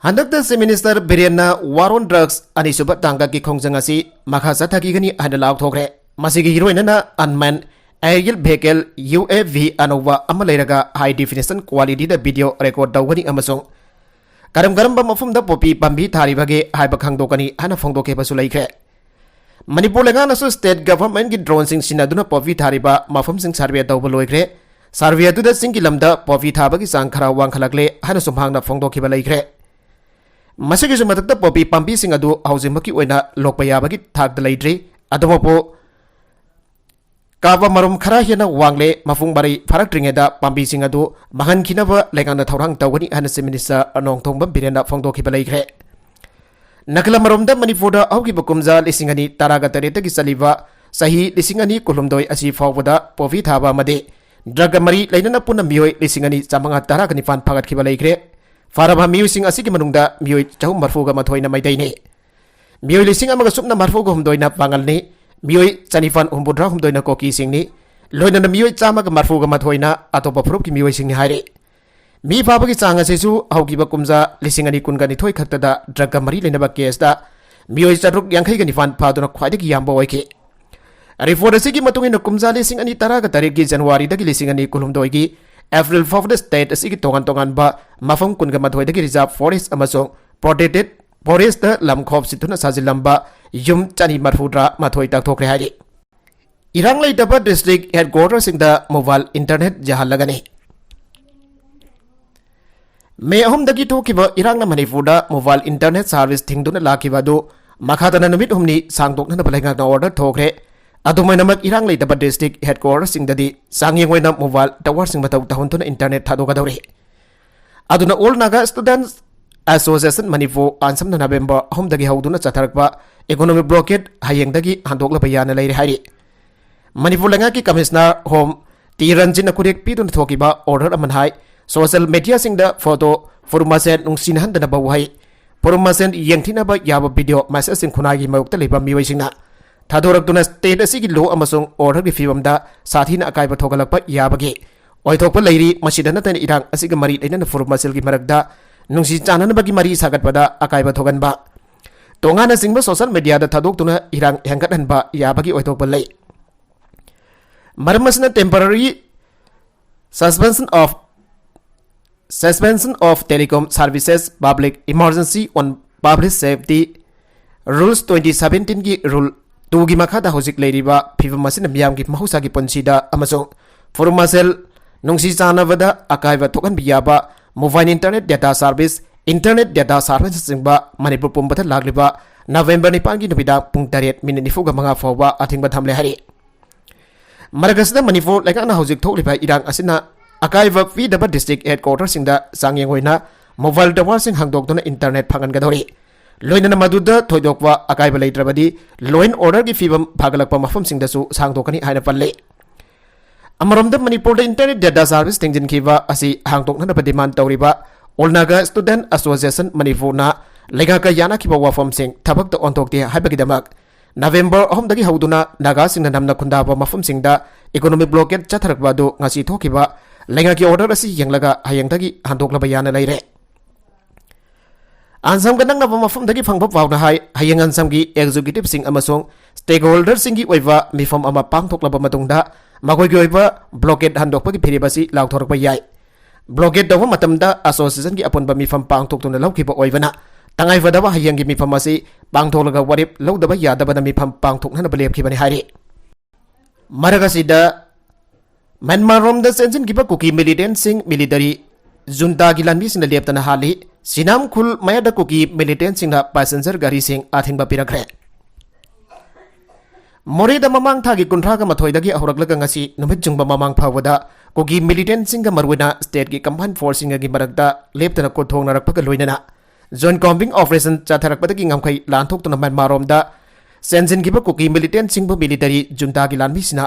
ꯍꯟꯗꯛꯇ Chief Minister ꯕꯤꯔꯦꯟꯅ War on Drugs ꯑꯅꯤꯁꯨꯕ ꯇꯥꯡꯀꯛꯀꯤ ꯈꯣꯡꯖꯪ ꯑꯁꯤ ꯃꯈꯥ ꯆꯠꯊꯈꯤꯒꯅꯤ ꯍꯥꯏꯅ ꯂꯥꯎꯊꯣꯛꯈ꯭ꯔꯦ꯫ ꯃꯁꯤꯒꯤ ꯏꯔꯣꯏꯅꯅ unmanned aerial vehicle, U A V, ꯑꯅꯧꯕ ꯑꯃ ꯂꯩꯔꯒ high definition qualityꯗ video record ꯇꯧꯒꯅꯤ ꯑꯃꯁꯨꯡ ꯀꯔꯝ ꯀꯔꯝꯕ ꯃꯐꯝꯗ ꯄꯣꯄꯤ ꯄꯥꯝꯕꯤ ꯊꯥꯔꯤꯕꯒꯦ ꯍꯥꯏꯕ ꯈꯪꯗꯣꯛꯀꯅꯤ ꯍꯥꯏꯅ ꯐꯣꯡꯗꯣꯛꯈꯤꯕꯁꯨ ꯂꯩꯈ꯭ꯔꯦ꯫ ꯃꯅꯤꯄꯨꯔ ꯂꯩꯉꯥꯛꯅꯁꯨ state governmentꯀꯤ droneꯁꯤꯡ ꯁꯤꯖꯤꯟꯅꯗꯨꯅ ꯄꯣꯄꯤ ꯊꯥꯔꯤꯕ ꯃꯐꯝꯁꯤꯡ survey ꯇꯧꯕ ꯂꯣꯏꯈ꯭ꯔꯦ꯫ Survey ꯑꯗꯨꯗ ꯆꯤꯡꯒꯤ ꯂꯝꯗ ꯄꯣꯄꯤ ꯊꯥꯕꯒꯤ ꯆꯥꯡ ꯈꯔ ꯋꯥꯡꯈꯠꯂꯛꯂꯦ ꯍꯥꯏꯅꯁꯨ ꯃꯍꯥꯛꯅ ꯐꯣꯡꯗꯣꯛꯈꯤꯕ ꯂꯩꯈ꯭ꯔꯦ꯫ ꯃꯁꯤꯒꯤꯁꯨ ꯃꯊꯛꯇ ꯄꯣꯄꯤ ꯄꯥꯝꯕꯤꯁꯤꯡ ꯑꯗꯨ ꯍꯧꯖꯤꯛꯃꯛꯀꯤ ꯑꯣꯏꯅ ꯂꯣꯛꯄ ꯌꯥꯕꯒꯤ ꯊꯥꯛꯇ ꯂꯩꯇ꯭ꯔꯤ꯫ ꯑꯗꯨꯃꯛꯄꯨ ꯀꯥꯕ ꯃꯔꯨꯝ ꯈꯔ ꯍꯦꯟꯅ ꯋꯥꯡꯂꯦ, ꯃꯄꯨꯡ ꯃꯔꯩ ꯐꯥꯔꯛꯇ꯭ꯔꯤꯉꯩꯗ ꯄꯥꯝꯕꯤꯁꯤꯡ ꯑꯗꯨ ꯃꯥꯡꯍꯟꯈꯤꯅꯕ ꯂꯩꯉꯥꯛꯅ ꯊꯧꯔꯥꯡ ꯇꯧꯒꯅꯤ ꯍꯥꯏꯅ Chief Minister ꯅꯣꯡꯊꯣꯝꯕꯝ ꯕꯤꯔꯦꯟꯅ ꯐꯣꯡꯗꯣꯛꯈꯤꯕ ꯂꯩꯈ꯭ꯔꯦ꯫ ꯅꯥꯒꯥꯂꯦꯟ ꯃꯔꯣꯝꯗ ꯃꯅꯤꯄꯨꯔꯗ ꯍꯧꯈꯤꯕ ꯀꯨꯝꯖꯥ ꯂꯤꯁꯤꯡ ꯑꯅꯤ ꯇꯔꯥꯒ ꯇꯔꯦꯠꯇꯒꯤ ꯆꯠꯂꯤꯕ ꯆꯍꯤ ꯂꯤꯁꯤꯡ ꯑꯅꯤ ꯀꯨꯟꯍꯨꯝꯗꯣꯏ ꯑꯁꯤ ꯐꯥꯎꯕꯗ poppy ꯊꯥꯕ ꯑꯃꯗꯤ drug ꯃꯔꯤ ꯂꯩꯅꯅ ꯄꯨꯟꯅ ꯃꯤꯑꯣꯏ ꯂꯤꯁꯤꯡ ꯑꯅꯤ ꯆꯥꯃꯉꯥ ꯇꯔꯥꯒ ꯅꯤꯄꯥꯟ ꯐꯥꯒꯠꯈꯤꯕ ꯂꯩꯈ꯭ꯔꯦ꯫ ꯐꯥꯔꯕ ꯃꯤꯑꯣꯏꯁꯤꯡ ꯑꯁꯤꯒꯤ ꯃꯅꯨꯡꯗ ꯃꯤꯑꯣꯏ ꯆꯍꯨꯝ ꯃꯔꯤꯐꯨꯒ ꯃꯥꯊꯣꯏꯅ ꯃꯩꯇꯩꯅꯤ꯫ ꯃꯤꯑꯣꯏ ꯂꯤꯁꯤꯡ ꯑꯃꯒ ꯁꯨꯞꯅ ꯃꯔꯤꯐꯨꯒ ꯍꯨꯝꯗꯣꯏꯅ ꯄꯥꯉꯜꯅꯤ꯫ ꯃꯤꯑꯣꯏ ꯆꯅꯤꯄꯥꯟ ꯍꯨꯝꯐꯨꯇꯔꯥ ꯍꯨꯝꯗꯣꯏꯅ ꯀꯨꯀꯤꯁꯤꯡꯅꯤ꯫ ꯂꯣꯏꯅꯅ ꯃꯤꯑꯣꯏ ꯆꯥꯝꯃꯒ ꯃꯔꯤꯐꯨꯒ ꯃꯥꯊꯣꯏꯅ ꯑꯇꯣꯞꯄ ꯐꯨꯔꯨꯞꯀꯤ ꯃꯤꯑꯣꯏꯁꯤꯡꯅꯤ ꯍꯥꯏꯔꯤ꯫ ꯃꯤ ꯐꯥꯕꯒꯤ ꯆꯥꯡ ꯑꯁꯤꯁꯨ ꯍꯧꯈꯤꯕ ꯀꯨꯝꯖꯥ ꯂꯤꯁꯤꯡ ꯑꯅꯤ ꯀꯨꯟꯒ ꯅꯤꯊꯣꯏ ꯈꯛꯇꯗ drug ꯃꯔꯤ ꯂꯩꯅꯕ caseꯇ ꯃꯤꯑꯣꯏ ꯆꯥꯇ꯭ꯔꯨꯛ ꯌꯥꯡꯈꯩꯒ ꯅꯤꯄꯥꯟ ꯐꯥꯗꯨꯅ ꯈ꯭ꯋꯥꯏꯗꯒꯤ ꯌꯥꯝꯕ ꯑꯣꯏꯈꯤ꯫ Report ꯑꯁꯤꯒꯤ ꯃꯇꯨꯡ ꯏꯟꯅ ꯀꯨꯝꯖꯥ ꯂꯤꯁꯤꯡ ꯑꯅꯤ ꯇꯔꯥꯒ ꯇꯔꯦꯠꯀꯤ Januaryꯗꯒꯤ ꯂꯤꯁꯤꯡ ꯑꯅꯤ ꯀꯨꯟꯍꯨꯝꯗꯣꯏꯒꯤ April ꯐꯥꯎꯕꯗ state ꯑꯁꯤꯒꯤ ꯇꯣꯉꯥꯟ ꯇꯣꯉꯥꯟꯕ ꯃꯐꯝ ꯀꯨꯟꯒ ꯃꯥꯊꯣꯏꯗꯒꯤ reserve forest ꯑꯃꯁꯨꯡ protected forestꯇ ꯂꯝ ꯈꯣꯞ ꯁꯤꯠꯇꯨꯅ ꯁꯥꯖꯤꯜꯂꯝꯕ ꯌꯨꯝ ꯆꯅꯤ ꯃꯔꯤꯐꯨꯇꯔꯥ ꯃꯥꯊꯣꯏ ꯇꯥꯛꯊꯣꯛꯈ꯭ꯔꯦ ꯍꯥꯏꯔꯤ꯫ ꯏꯔꯥꯡ ꯂꯩꯇꯕ district headquarterꯁꯤꯡꯗ mobile internet ꯌꯥꯍꯜꯂꯒꯅꯤ꯫ ꯃꯦ ꯑꯍꯨꯝꯗꯒꯤ ꯊꯣꯛꯈꯤꯕ ꯏꯔꯥꯡꯅ ꯃꯅꯤꯄꯨꯔꯗ mobile internet service ꯊꯤꯡꯗꯨꯅ ꯂꯥꯛꯈꯤꯕ ꯑꯗꯨ ꯃꯈꯥ ꯇꯥꯅ ꯅꯨꯃꯤꯠ ꯍꯨꯝꯅꯤ ꯁꯥꯡꯗꯣꯛꯅꯅꯕ ꯂꯩꯉꯥꯛꯅ order ꯊꯣꯛꯈ꯭ꯔꯦ꯫ ꯑꯗꯨꯃꯥꯏꯅꯃꯛ ꯏꯔꯥꯡ ꯂꯩꯇꯕ district headquarterꯁꯤꯡꯗꯗꯤ ꯆꯥꯡꯌꯦꯡ ꯑꯣꯏꯅ mobile towerꯁꯤꯡ ꯃꯊꯧ ꯇꯧꯍꯟꯗꯨꯅ internet ꯊꯥꯗꯣꯛꯀꯗꯧꯔꯤ꯫ ꯑꯗꯨꯅ All Naga Students Association Manipur ꯑꯥꯟꯁꯝꯅ November ꯑꯍꯨꯝꯗꯒꯤ ꯍꯧꯗꯨꯅ ꯆꯠꯊꯔꯛꯄ economic blockade ꯍꯌꯦꯡꯗꯒꯤ ꯍꯟꯗꯣꯛꯂꯕ ꯌꯥꯅ ꯂꯩꯔꯦ ꯍꯥꯏꯔꯤ꯫ ꯃꯅꯤꯄꯨꯔ ꯂꯩꯉꯥꯛꯀꯤ Commissioner Home ꯇꯤ ꯔꯟꯖꯤꯠꯅ ꯈꯨꯔꯦꯛ ꯄꯤꯗꯨꯅ ꯊꯣꯛꯈꯤꯕ order ꯑꯃꯅ ꯍꯥꯏ, social mediaꯁꯤꯡꯗ photo, ꯐꯨꯔꯨꯞ ꯃꯁꯦꯟ ꯅꯨꯡꯁꯤꯅꯍꯟꯗꯅꯕ ꯋꯥꯍꯩ, ꯐꯨꯔꯨꯞ ꯃꯁꯦꯟ ꯌꯦꯡꯊꯤꯅꯕ ꯌꯥꯕ video messageꯁꯤꯡ ꯈꯨꯟꯅꯥꯏꯒꯤ ꯃꯥꯌꯣꯛꯇ ꯂꯩꯕ ꯃꯤꯑꯣꯏꯁꯤꯡꯅ ꯊꯥꯗꯣꯔꯛꯇꯨꯅ state ꯑꯁꯤꯒꯤ law ꯑꯃꯁꯨꯡ orderꯒꯤ ꯐꯤꯕꯝꯗ ꯁꯥꯊꯤꯅ ꯑꯀꯥꯏꯕ ꯊꯣꯛꯍꯜꯂꯛꯄ ꯌꯥꯕꯒꯤ ꯑꯣꯏꯊꯣꯛꯄ ꯂꯩꯔꯤ꯫ ꯃꯁꯤꯗ ꯅꯠꯇꯅ ꯏꯔꯥꯡ ꯑꯁꯤꯒ ꯃꯔꯤ ꯂꯩꯅꯅ ꯐꯨꯔꯨꯞ ꯃꯁꯦꯜꯒꯤ ꯃꯔꯛꯇ ꯅꯨꯡꯁꯤ ꯆꯥꯟꯅꯅꯕꯒꯤ ꯃꯔꯤ ꯁꯥꯒꯠꯄꯗ ꯑꯀꯥꯏꯕ ꯊꯣꯛꯍꯟꯕ, ꯇꯣꯉꯥꯟꯅꯆꯤꯡꯕ social mediaꯗ ꯊꯥꯗꯣꯛꯇꯨꯅ ꯏꯔꯥꯡ ꯍꯦꯟꯒꯠꯍꯟꯕ ꯌꯥꯕꯒꯤ ꯑꯣꯏꯊꯣꯛꯄ ꯂꯩ꯫ ꯃꯔꯝ ꯑꯁꯤꯅ temporary suspension of, suspension of telecom services, public emergency on public safety rules twenty seventeenꯒꯤ rule twoꯒꯤ ꯃꯈꯥꯗ ꯍꯧꯖꯤꯛ ꯂꯩꯔꯤꯕ ꯐꯤꯕꯝ ꯑꯁꯤꯅ ꯃꯤꯌꯥꯝꯒꯤ ꯃꯍꯧꯁꯥꯒꯤ ꯄꯨꯟꯁꯤꯗ ꯑꯃꯁꯨꯡ ꯐꯨꯔꯨꯞ ꯃꯁꯦꯜ ꯅꯨꯡꯁꯤ ꯆꯥꯟꯅꯕꯗ ꯑꯀꯥꯏꯕ ꯊꯣꯛꯍꯟꯕ ꯌꯥꯕ mobile internet data service, internet data serviceꯅꯆꯤꯡꯕ Manipur ꯄꯨꯝꯕꯗ ꯂꯥꯛꯂꯤꯕ November ꯅꯤꯄꯥꯟꯒꯤ ꯅꯨꯃꯤꯗꯥꯡ ꯄꯨꯡ ꯇꯔꯦꯠ minute ꯅꯤꯐꯨꯒ ꯃꯉꯥ ꯐꯥꯎꯕ ꯑꯊꯤꯡꯕ ꯊꯝꯂꯦ ꯍꯥꯏꯔꯤ꯫ ꯃꯔꯛ ꯑꯁꯤꯗ ꯃꯅꯤꯄꯨꯔ ꯂꯩꯉꯥꯛꯅ ꯍꯧꯖꯤꯛ ꯊꯣꯛꯂꯤꯕ ꯏꯔꯥꯡ ꯑꯁꯤꯅ ꯑꯀꯥꯏꯕ ꯄꯤꯗꯕ district headquarterꯁꯤꯡꯗ ꯆꯥꯡꯌꯦꯡ ꯑꯣꯏꯅ mobile towerꯁꯤꯡ ꯍꯥꯡꯗꯣꯛꯇꯨꯅ internet ꯐꯪꯍꯟꯒꯗꯧꯔꯤ꯫ ꯂꯣꯏꯅꯅ ꯃꯗꯨꯗ ꯊꯣꯏꯗꯣꯛꯄ ꯑꯀꯥꯏꯕ ꯂꯩꯇ꯭ꯔꯕꯗꯤ law and orderꯒꯤ ꯐꯤꯕꯝ ꯐꯒꯠꯂꯛꯄ ꯃꯐꯝꯁꯤꯡꯗꯁꯨ ꯁꯥꯡꯗꯣꯛꯀꯅꯤ ꯍꯥꯏꯅ ꯄꯜꯂꯤ꯫ ꯑꯃꯔꯣꯝꯗ ꯃꯅꯤꯄꯨꯔꯗ internet data service ꯊꯤꯡꯖꯤꯟꯈꯤꯕ ꯑꯁꯤ ꯍꯥꯡꯗꯣꯛꯅꯅꯕ demand ꯇꯧꯔꯤꯕ All Naga Student Association ꯃꯅꯤꯄꯨꯔꯅ ꯂꯩꯉꯥꯛꯀ ꯌꯥꯅꯈꯤꯕ ꯋꯥꯐꯝꯁꯤꯡ ꯊꯕꯛꯇ ꯑꯣꯟꯊꯣꯛꯇꯦ ꯍꯥꯏꯕꯒꯤꯗꯃꯛ ꯅꯕꯦꯝꯕꯔ ꯑꯍꯨꯝꯗꯒꯤ ꯍꯧꯗꯨꯅ ꯅꯥꯒꯥꯁꯤꯡꯅ ꯅꯝꯅ ꯈꯨꯟꯗꯥꯕ ꯃꯐꯝꯁꯤꯡꯗ economic blockade ꯆꯠꯊꯔꯛꯄ ꯑꯗꯨ ꯉꯁꯤ ꯊꯣꯛꯈꯤꯕ ꯂꯩꯉꯥꯛꯀꯤ order ꯑꯁꯤ ꯌꯦꯡꯂꯒ ꯍꯌꯦꯡꯗꯒꯤ ꯍꯟꯗꯣꯛꯂꯕ ꯌꯥꯅ ꯂꯩꯔꯦ꯫ ꯑꯟꯁꯥꯝꯒ ꯅꯛꯅꯕ ꯃꯐꯝꯗꯒꯤ ꯐꯪꯕ ꯄꯥꯎꯅ ꯍꯥꯏ, ꯍꯌꯦꯡ ꯑꯟꯁꯥꯝꯒꯤ executiveꯁꯤꯡ ꯑꯃꯁꯨꯡ stakeholderꯁꯤꯡꯒꯤ ꯑꯣꯏꯕ ꯃꯤꯐꯝ ꯑꯃ ꯄꯥꯡꯊꯣꯛꯂꯕ ꯃꯇꯨꯡꯗ ꯃꯈꯣꯏꯒꯤ ꯑꯣꯏꯕ blockade ꯍꯟꯗꯣꯛꯄꯒꯤ ꯐꯤꯔꯦꯞ ꯑꯁꯤ ꯂꯥꯎꯊꯣꯔꯛꯄ ꯌꯥꯏ꯫ Blockade ꯇꯧꯕ ꯃꯇꯝꯗ associationꯒꯤ ꯑꯄꯨꯟꯕ ꯃꯤꯐꯝ ꯄꯥꯡꯊꯣꯛꯇꯨꯅ ꯂꯧꯈꯤꯕ ꯑꯣꯏꯕꯅ ꯇꯉꯥꯏꯐꯗꯕ ꯍꯌꯦꯡꯒꯤ ꯃꯤꯐꯝ ꯑꯁꯤ ꯄꯥꯡꯊꯣꯛꯂꯒ ꯋꯥꯔꯦꯞ ꯂꯧꯗꯕ ꯌꯥꯗꯕꯅ ꯃꯤꯐꯝ ꯄꯥꯡꯊꯣꯛꯅꯅꯕ ꯂꯦꯞꯈꯤꯕꯅꯤ ꯍꯥꯏꯔꯤ꯫ ꯃꯔꯛ ꯑꯁꯤꯗ ꯃ꯭ꯌꯥꯟꯃꯥꯔ ꯔꯣꯝꯗ ꯆꯦꯟꯁꯤꯟꯈꯤꯕ ꯀꯨꯀꯤ militantꯁꯤꯡ military juntaꯒꯤ ꯂꯥꯟꯃꯤꯁꯤꯡꯅ ꯂꯦꯞꯇꯅ ꯍꯥꯠꯂꯤ꯫ ꯁꯤꯅꯥꯝ ꯈꯨꯜ ꯃꯌꯥꯗ ꯀꯨꯀꯤ militantꯁꯤꯡꯅ passenger ꯒꯥꯔꯤꯁꯤꯡ ꯑꯊꯤꯡꯕ ꯄꯤꯔꯛꯈ꯭ꯔꯦ꯫ ꯃꯣꯔꯦꯗ ꯃꯃꯥꯡ ꯊꯥꯒꯤ ꯀꯨꯟꯊ꯭ꯔꯥꯒ ꯃꯥꯊꯣꯏꯗꯒꯤ ꯍꯧꯔꯛꯂꯒ ꯉꯁꯤ ꯅꯨꯃꯤꯠ ꯆꯨꯝꯕ ꯃꯃꯥꯡ ꯐꯥꯎꯕꯗ ꯀꯨꯀꯤ militantꯁꯤꯡꯒ ꯃꯔꯨꯑꯣꯏꯅ stateꯀꯤ combined forceꯁꯤꯡꯒꯒꯤ ꯃꯔꯛꯇ ꯂꯦꯞꯇꯅ ꯈꯨꯠ ꯊꯣꯛꯅꯔꯛꯄꯒ ꯂꯣꯏꯅꯅ joint combing operation ꯆꯠꯊꯔꯛꯄꯗꯒꯤ ꯉꯝꯈꯩ ꯂꯥꯟꯊꯣꯛꯇꯨꯅ ꯃ꯭ꯌꯥꯟꯃꯥꯔ ꯔꯣꯝꯗ ꯆꯦꯟꯁꯤꯟꯈꯤꯕ ꯀꯨꯀꯤ militantꯁꯤꯡꯕꯨ military juntaꯒꯤ ꯂꯥꯟꯃꯤꯁꯤꯡꯅ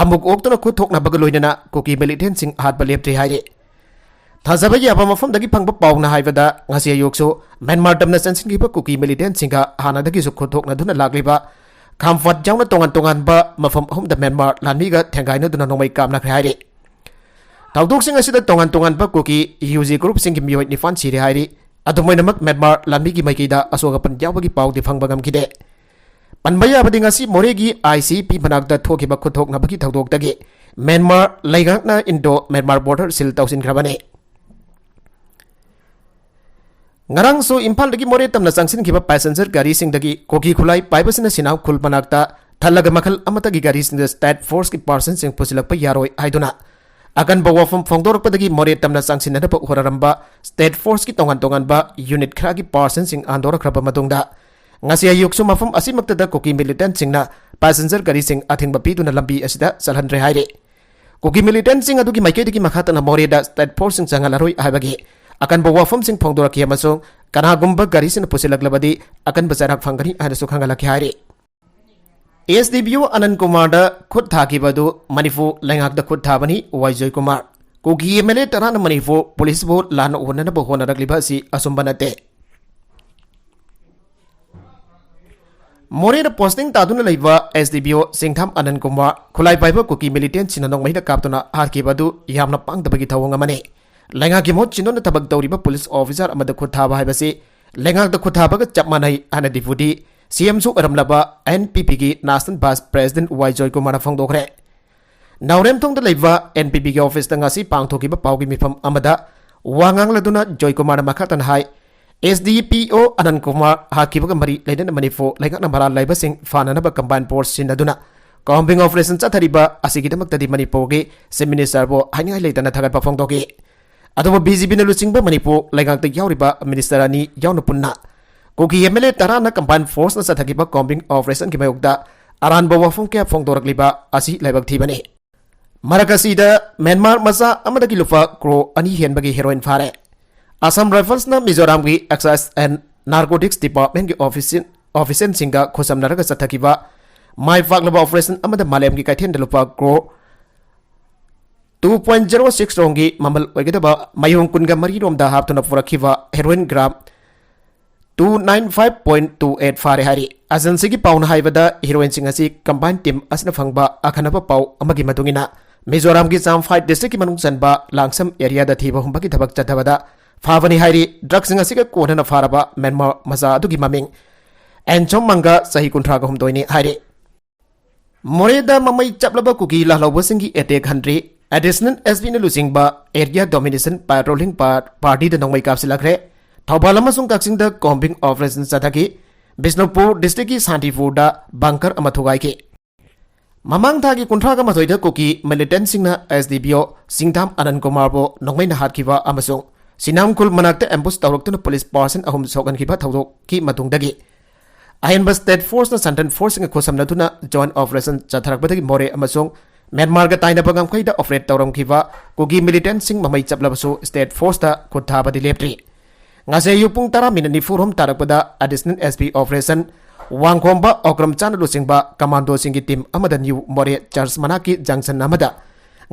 ꯑꯃꯨꯛ ꯑꯣꯛꯇꯨꯅ ꯈꯨꯠ ꯊꯣꯛꯅꯕꯒ ꯂꯣꯏꯅꯅ ꯀꯨꯀꯤ militantꯁꯤꯡ ꯍꯥꯠꯄ ꯂꯦꯞꯇ꯭ꯔꯤ ꯍꯥꯏꯔꯤ꯫ ꯊꯥꯖꯕ ꯌꯥꯕ ꯃꯐꯝꯗꯒꯤ ꯐꯪꯕ ꯄꯥꯎꯅ ꯍꯥꯏꯕꯗ ꯉꯁꯤ ꯑꯌꯨꯛꯁꯨ ꯃ꯭ꯌꯥꯟꯃꯥꯔ ꯇꯝꯅ ꯆꯪꯁꯤꯟꯈꯤꯕ ꯀꯨꯀꯤ militantꯁꯤꯡꯒ ꯍꯥꯟꯅꯗꯒꯤꯁꯨ ꯈꯨꯠ ꯊꯣꯛꯅꯗꯨꯅ ꯂꯥꯛꯂꯤꯕ ꯈꯥꯝꯐꯠ ꯌꯥꯎꯅ ꯇꯣꯉꯥꯟ ꯇꯣꯉꯥꯟꯕ ꯃꯐꯝ ꯑꯍꯨꯝꯗ ꯃ꯭ꯌꯥꯟꯃꯥꯔ ꯂꯥꯟꯃꯤꯒ ꯊꯦꯡꯒꯥꯏꯅꯗꯨꯅ ꯅꯣꯡꯃꯩ ꯀꯥꯞꯅꯈ꯭ꯔꯦ ꯍꯥꯏꯔꯤ꯫ ꯊꯧꯗꯣꯛꯁꯤꯡ ꯑꯁꯤꯗ ꯇꯣꯉꯥꯟ ꯇꯣꯉꯥꯟꯕ ꯀꯨꯀꯤ UG groupꯁꯤꯡꯒꯤ ꯃꯤꯑꯣꯏ ꯅꯤꯄꯥꯟ ꯁꯤꯔꯦ ꯍꯥꯏꯔꯤ꯫ ꯑꯗꯨꯝ ꯑꯣꯏꯅꯃꯛ ꯃ꯭ꯌꯥꯟꯃꯥꯔ ꯂꯥꯟꯃꯤꯒꯤ ꯃꯥꯏꯀꯩꯗ ꯑꯁꯣꯛ ꯑꯄꯟ ꯌꯥꯎꯕꯒꯤ ꯄꯥꯎꯗꯤ ꯐꯪꯕ ꯉꯝꯈꯤꯗꯦ꯫ ꯄꯟꯕ ꯌꯥꯕꯗꯤ ꯉꯁꯤ ꯃꯣꯔꯦꯒꯤ ICP ꯃꯅꯥꯛꯇ ꯊꯣꯛꯈꯤꯕ ꯈꯨꯠꯊꯣꯛꯅꯕꯒꯤ ꯊꯧꯗꯣꯛꯇꯒꯤ ꯃ꯭ꯌꯥꯟꯃꯥꯔ ꯂꯩꯉꯥꯛꯅ Indo Myanmar border seal ꯇꯧꯁꯤꯟꯈ꯭ꯔꯕꯅꯤ꯫ ꯉꯔꯥꯡꯁꯨ ꯏꯝꯐꯥꯜꯗꯒꯤ ꯃꯣꯔꯦ ꯇꯝꯅ ꯆꯪꯁꯤꯟꯈꯤꯕ passenger ꯒꯥꯔꯤꯁꯤꯡꯗꯒꯤ ꯀꯨꯀꯤ ꯈꯨꯠꯂꯥꯏ ꯄꯥꯏꯕꯁꯤꯅ ꯁꯤꯅꯥꯝ ꯈꯨꯜ ꯃꯅꯥꯛꯇ ꯊꯜꯂꯒ ꯃꯈꯜ ꯑꯃꯠꯇꯒꯤ ꯒꯥꯔꯤꯁꯤꯡꯗ state forceꯀꯤ personꯁꯤꯡ ꯄꯨꯁꯤꯜꯂꯛꯄ ꯌꯥꯔꯣꯏ ꯍꯥꯏꯗꯨꯅ ꯑꯀꯟꯕ ꯋꯥꯐꯝ ꯐꯣꯡꯗꯣꯔꯛꯄꯗꯒꯤ ꯃꯣꯔꯦ ꯇꯝꯅ ꯆꯪꯁꯤꯟꯅꯅꯕ ꯍꯣꯠꯅꯔꯝꯕ state forceꯀꯤ ꯇꯣꯉꯥꯟ ꯇꯣꯉꯥꯟꯕ unit ꯈꯔꯒꯤ personꯁꯤꯡ ꯍꯟꯗꯣꯔꯛꯈ꯭ꯔꯕ ꯃꯇꯨꯡꯗ ꯉꯁꯤ ꯑꯌꯨꯛꯁꯨ ꯃꯐꯝ ꯑꯁꯤꯃꯛꯇꯗ ꯀꯨꯀꯤ militantꯁꯤꯡꯅ passenger ꯒꯥꯔꯤꯁꯤꯡ ꯑꯊꯤꯡꯕ ꯄꯤꯗꯨꯅ ꯂꯝꯕꯤ ꯑꯁꯤꯗ ꯆꯠꯍꯟꯗ꯭ꯔꯦ ꯍꯥꯏꯔꯤ꯫ ꯀꯨꯀꯤ militantꯁꯤꯡ ꯑꯗꯨꯒꯤ ꯃꯥꯏꯀꯩꯗꯒꯤ ꯃꯈꯥ ꯇꯥꯅ ꯃꯣꯔꯦꯗ state forceꯁꯤꯡ ꯆꯪꯍꯜꯂꯔꯣꯏ ꯍꯥꯏꯕꯒꯤ ꯑꯀꯟꯕ ꯋꯥꯐꯝꯁꯤꯡ ꯐꯣꯡꯗꯣꯔꯛꯈꯤ ꯑꯃꯁꯨꯡ ꯀꯅꯥꯒꯨꯝꯕ ꯒꯥꯔꯤꯁꯤꯡꯅ ꯄꯨꯁꯤꯜꯂꯛꯂꯕꯗꯤ ꯑꯀꯟꯕ ꯆꯩꯔꯥꯛ ꯐꯪꯒꯅꯤ ꯍꯥꯏꯅꯁꯨ ꯈꯪꯍꯜꯂꯛꯈꯤ ꯍꯥꯏꯔꯤ꯫ S D P O ꯑꯅꯟ ꯀꯨꯃꯥꯔꯗ ꯈꯨꯠ ꯊꯥꯈꯤꯕ ꯑꯗꯨ ꯃꯅꯤꯄꯨꯔ ꯂꯩꯉꯥꯛꯇ ꯈꯨꯠ ꯊꯥꯕꯅꯤ, ꯋꯥꯏ ꯖꯣꯏꯀꯨꯃꯥꯔ꯫ ꯀꯨꯀꯤ M L A ꯇꯔꯥꯅ ꯃꯅꯤꯄꯨꯔ ꯄꯨꯂꯤꯁꯄꯨ ꯂꯥꯟꯅ ꯑꯣꯟꯅꯅꯕ ꯍꯣꯠꯅꯔꯛꯂꯤꯕ ꯑꯁꯤ ꯑꯆꯨꯝꯕ ꯅꯠꯇꯦ꯫ ꯃꯣꯔꯦꯗ posting ꯇꯥꯗꯨꯅ ꯂꯩꯕ S D P O ꯆꯤꯡꯊꯥꯝ ꯑꯅꯟ Kumar, ꯈꯨꯠꯂꯥꯏ ꯄꯥꯏꯕ ꯀꯨꯀꯤ militantꯁꯤꯡꯅ ꯅꯣꯡꯃꯩꯅ ꯀꯥꯞꯇꯨꯅ ꯍꯥꯠꯈꯤꯕ ꯑꯗꯨ ꯌꯥꯝꯅ ꯄꯥꯡꯗꯕꯒꯤ ꯊꯧꯑꯣꯡ ꯑꯃꯅꯤ꯫ ꯂꯩꯉꯥꯛꯀꯤ ꯃꯍꯨꯠ ꯁꯤꯟꯗꯨꯅ ꯊꯕꯛ ꯇꯧꯔꯤꯕ ꯄꯨꯂꯤꯁ officer ꯑꯃꯗ ꯈꯨꯠ ꯊꯥꯕ ꯍꯥꯏꯕꯁꯤ ꯂꯩꯉꯥꯛꯇ ꯈꯨꯠ ꯊꯥꯕꯒ ꯆꯞ ꯃꯥꯟꯅꯩ ꯍꯥꯏꯅ Deputy C Mꯁꯨ ꯑꯣꯏꯔꯝꯂꯕ N P Pꯒꯤ National Vice President ꯋꯥꯏ ꯖꯣꯏꯀꯨꯃꯥꯔꯅ ꯐꯣꯡꯗꯣꯛꯈ꯭ꯔꯦ꯫ ꯅꯥꯎꯔꯦꯝꯊꯣꯡꯗ ꯂꯩꯕ N P Pꯒꯤ officeꯇ ꯉꯁꯤ ꯄꯥꯡꯊꯣꯛꯈꯤꯕ ꯄꯥꯎꯒꯤ ꯃꯤꯐꯝ ꯑꯃꯗ ꯋꯥ ꯉꯥꯡꯂꯗꯨꯅ ꯖꯣꯏꯀꯨꯃꯥꯔꯅ ꯃꯈꯥ ꯇꯥꯅ ꯍꯥꯏ, S D P O ꯑꯅꯟ Kumar ꯍꯥꯠꯈꯤꯕꯒ ꯃꯔꯤ ꯂꯩꯅꯅ ꯃꯅꯤꯄꯨꯔ ꯂꯩꯉꯥꯛꯅ ꯃꯔꯥꯜ ꯂꯩꯕꯁꯤꯡ ꯐꯥꯅꯅꯕ combined force ꯁꯤꯖꯤꯟꯅꯗꯨꯅ combing operation ꯆꯠꯊꯔꯤꯕ ꯑꯁꯤꯒꯤꯗꯃꯛꯇꯗꯤ ꯃꯅꯤꯄꯨꯔꯒꯤ Chief Ministerꯕꯨ ꯍꯥꯏꯅꯤꯡꯉꯥꯏ ꯂꯩꯇꯅ ꯊꯥꯒꯠꯄ ꯐꯣꯡꯗꯣꯛꯈꯤ꯫ ꯑꯗꯨꯕꯨ B J Pꯅ ꯂꯨꯆꯤꯡꯕ ꯃꯅꯤꯄꯨꯔ ꯂꯩꯉꯥꯛꯇ ꯌꯥꯎꯔꯤꯕ minister ꯑꯅꯤ ꯌꯥꯎꯅ ꯄꯨꯟꯅ ꯀꯨꯀꯤ M L A ꯇꯔꯥꯅ combined forceꯅ ꯆꯠꯊꯈꯤꯕ combing operationꯒꯤ ꯃꯥꯌꯣꯛꯇ ꯑꯔꯥꯟꯕ ꯋꯥꯐꯝ ꯀꯌꯥ ꯐꯣꯡꯗꯣꯔꯛꯂꯤꯕ ꯑꯁꯤ ꯂꯥꯏꯕꯛ ꯊꯤꯕꯅꯤ꯫ ꯃꯔꯛ ꯑꯁꯤꯗ ꯃ꯭ꯌꯥꯟꯃꯥꯔ ꯃꯆꯥ ꯑꯃꯗꯒꯤ ꯂꯨꯄꯥ crore ꯑꯅꯤ ꯍꯦꯟꯕꯒꯤ heroin ꯐꯥꯔꯦ꯫ Assam Riflesꯅ ꯃꯤꯖꯣꯔꯥꯝꯒꯤ Excise and Narcotics Departmentꯀꯤ officer, officerꯁꯤꯡꯒ ꯈꯨꯠꯁꯝꯅꯔꯒ ꯆꯠꯊꯈꯤꯕ ꯃꯥꯏ ꯄꯥꯛꯂꯕ operation ꯑꯃꯗ ꯃꯥꯂꯦꯝꯒꯤ ꯀꯩꯊꯦꯜꯗ ꯂꯨꯄꯥ crore two point zero six ꯔꯣꯝꯒꯤ ꯃꯃꯜ ꯑꯣꯏꯒꯗꯕ ꯃꯌꯣꯝ ꯀꯨꯟꯒ ꯃꯔꯤ ꯔꯣꯝꯗ ꯍꯥꯞꯇꯨꯅ ꯄꯨꯔꯛꯈꯤꯕ heroin gram two nine five point two eight ꯐꯥꯔꯦ ꯍꯥꯏꯔꯤ꯫ Agencyꯒꯤ ꯄꯥꯎꯅ ꯍꯥꯏꯕꯗ heroinꯁꯤꯡ ꯑꯁꯤ combined team ꯑꯁꯤꯅ ꯐꯪꯕ ꯑꯈꯟꯅꯕ ꯄꯥꯎ ꯑꯃꯒꯤ ꯃꯇꯨꯡ ꯏꯟꯅ ꯃꯤꯖꯣꯔꯥꯝꯒꯤ ꯆꯥꯝꯐꯥꯏ districtꯀꯤ ꯃꯅꯨꯡ ꯆꯟꯕ ꯂꯥꯡꯁꯝ areaꯗ ꯊꯤꯕ ꯍꯨꯝꯕꯒꯤ ꯊꯕꯛ ꯆꯠꯊꯕꯗ ꯐꯥꯕꯅꯤ ꯍꯥꯏꯔꯤ꯫ Drugꯁꯤꯡ ꯑꯁꯤꯒ ꯀꯣꯟꯅꯅ ꯐꯥꯔꯕ ꯃ꯭ꯌꯥꯟꯃꯥꯔ ꯃꯆꯥ ꯑꯗꯨꯒꯤ ꯃꯃꯤꯡ ꯑꯦꯟꯆꯣꯝ ꯃꯪꯒ, ꯆꯍꯤ ꯀꯨꯟꯊ꯭ꯔꯥꯒ ꯍꯨꯝꯗꯣꯏꯅꯤ ꯍꯥꯏꯔꯤ꯫ ꯃꯣꯔꯦꯗ ꯃꯃꯩ ꯆꯞꯂꯕ ꯀꯨꯀꯤ ꯂꯥꯜꯍꯧꯕꯁꯤꯡꯒꯤ attack ꯍꯟꯗ꯭ꯔꯤ꯫ Additional S Pꯅ ꯂꯨꯆꯤꯡꯕ Area Domination Patrolling Pa-, Partyꯗ ꯅꯣꯡꯃꯩ ꯀꯥꯞꯁꯤꯜꯂꯛꯈ꯭ꯔꯦ꯫ ꯊꯧꯕꯥꯜ ꯑꯃꯁꯨꯡ ꯀꯛꯆꯤꯡꯗ combing operation ꯆꯠꯊꯈꯤ꯫ ꯕꯤꯁꯅꯨꯄꯨꯔ districtꯀꯤ ꯁꯥꯟꯇꯤꯄꯨꯔꯗ bunker ꯑꯃ ꯊꯨꯒꯥꯏꯈꯤ꯫ ꯃꯃꯥꯡ ꯊꯥꯒꯤ ꯀꯨꯟꯊ꯭ꯔꯥꯒ ꯃꯥꯊꯣꯏꯗ ꯀꯨꯀꯤ militantꯁꯤꯡꯅ S D P O ꯆꯤꯡꯊꯥꯝ ꯑꯅꯟ ꯀꯨꯃꯥꯔꯕꯨ ꯅꯣꯡꯃꯩꯅ ꯍꯥꯠꯈꯤꯕ ꯑꯃꯁꯨꯡ ꯁꯤꯅꯥꯝꯈꯨꯜ ꯃꯅꯥꯛꯇ ambush ꯇꯧꯔꯛꯇꯨꯅ police person ꯑꯍꯨꯝ ꯁꯣꯛꯍꯟꯈꯤꯕ ꯊꯧꯗꯣꯛꯀꯤ ꯃꯇꯨꯡꯗꯒꯤ ꯑꯍꯦꯟꯕ state forceꯅ central forceꯁꯤꯡꯒ ꯈꯨꯠꯁꯝꯅꯗꯨꯅ joint operation ꯆꯠꯊꯔꯛꯄꯗꯒꯤ ꯃꯣꯔꯦ ꯑꯃꯁꯨꯡ ꯃ꯭ꯌꯥꯟꯃꯥꯔꯒ ꯇꯥꯏꯅꯕ ꯉꯝꯈꯩꯗ operate ꯇꯧꯔꯝꯈꯤꯕ ꯀꯨꯀꯤ militantꯁꯤꯡ ꯃꯃꯩ ꯆꯞꯂꯕꯁꯨ state forceꯇ ꯈꯨꯠ ꯊꯥꯕꯗꯤ ꯂꯦꯞꯇ꯭ꯔꯤ꯫ ꯉꯁꯤ ꯑꯌꯨꯛ ꯄꯨꯡ ꯇꯔꯥ ꯃꯤꯅꯠ ꯅꯤꯐꯨ ꯍꯨꯝ ꯇꯥꯔꯛꯄꯗ additional SP operation ꯋꯥꯡꯈꯣꯝꯕ ꯑꯣꯀ꯭ꯔꯝ ꯆꯥꯅ ꯂꯨꯆꯤꯡꯕ commandoꯁꯤꯡꯒꯤ team ꯑꯃꯗ new ꯃꯣꯔꯦ church ꯃꯅꯥꯛꯀꯤ junction ꯑꯃꯗ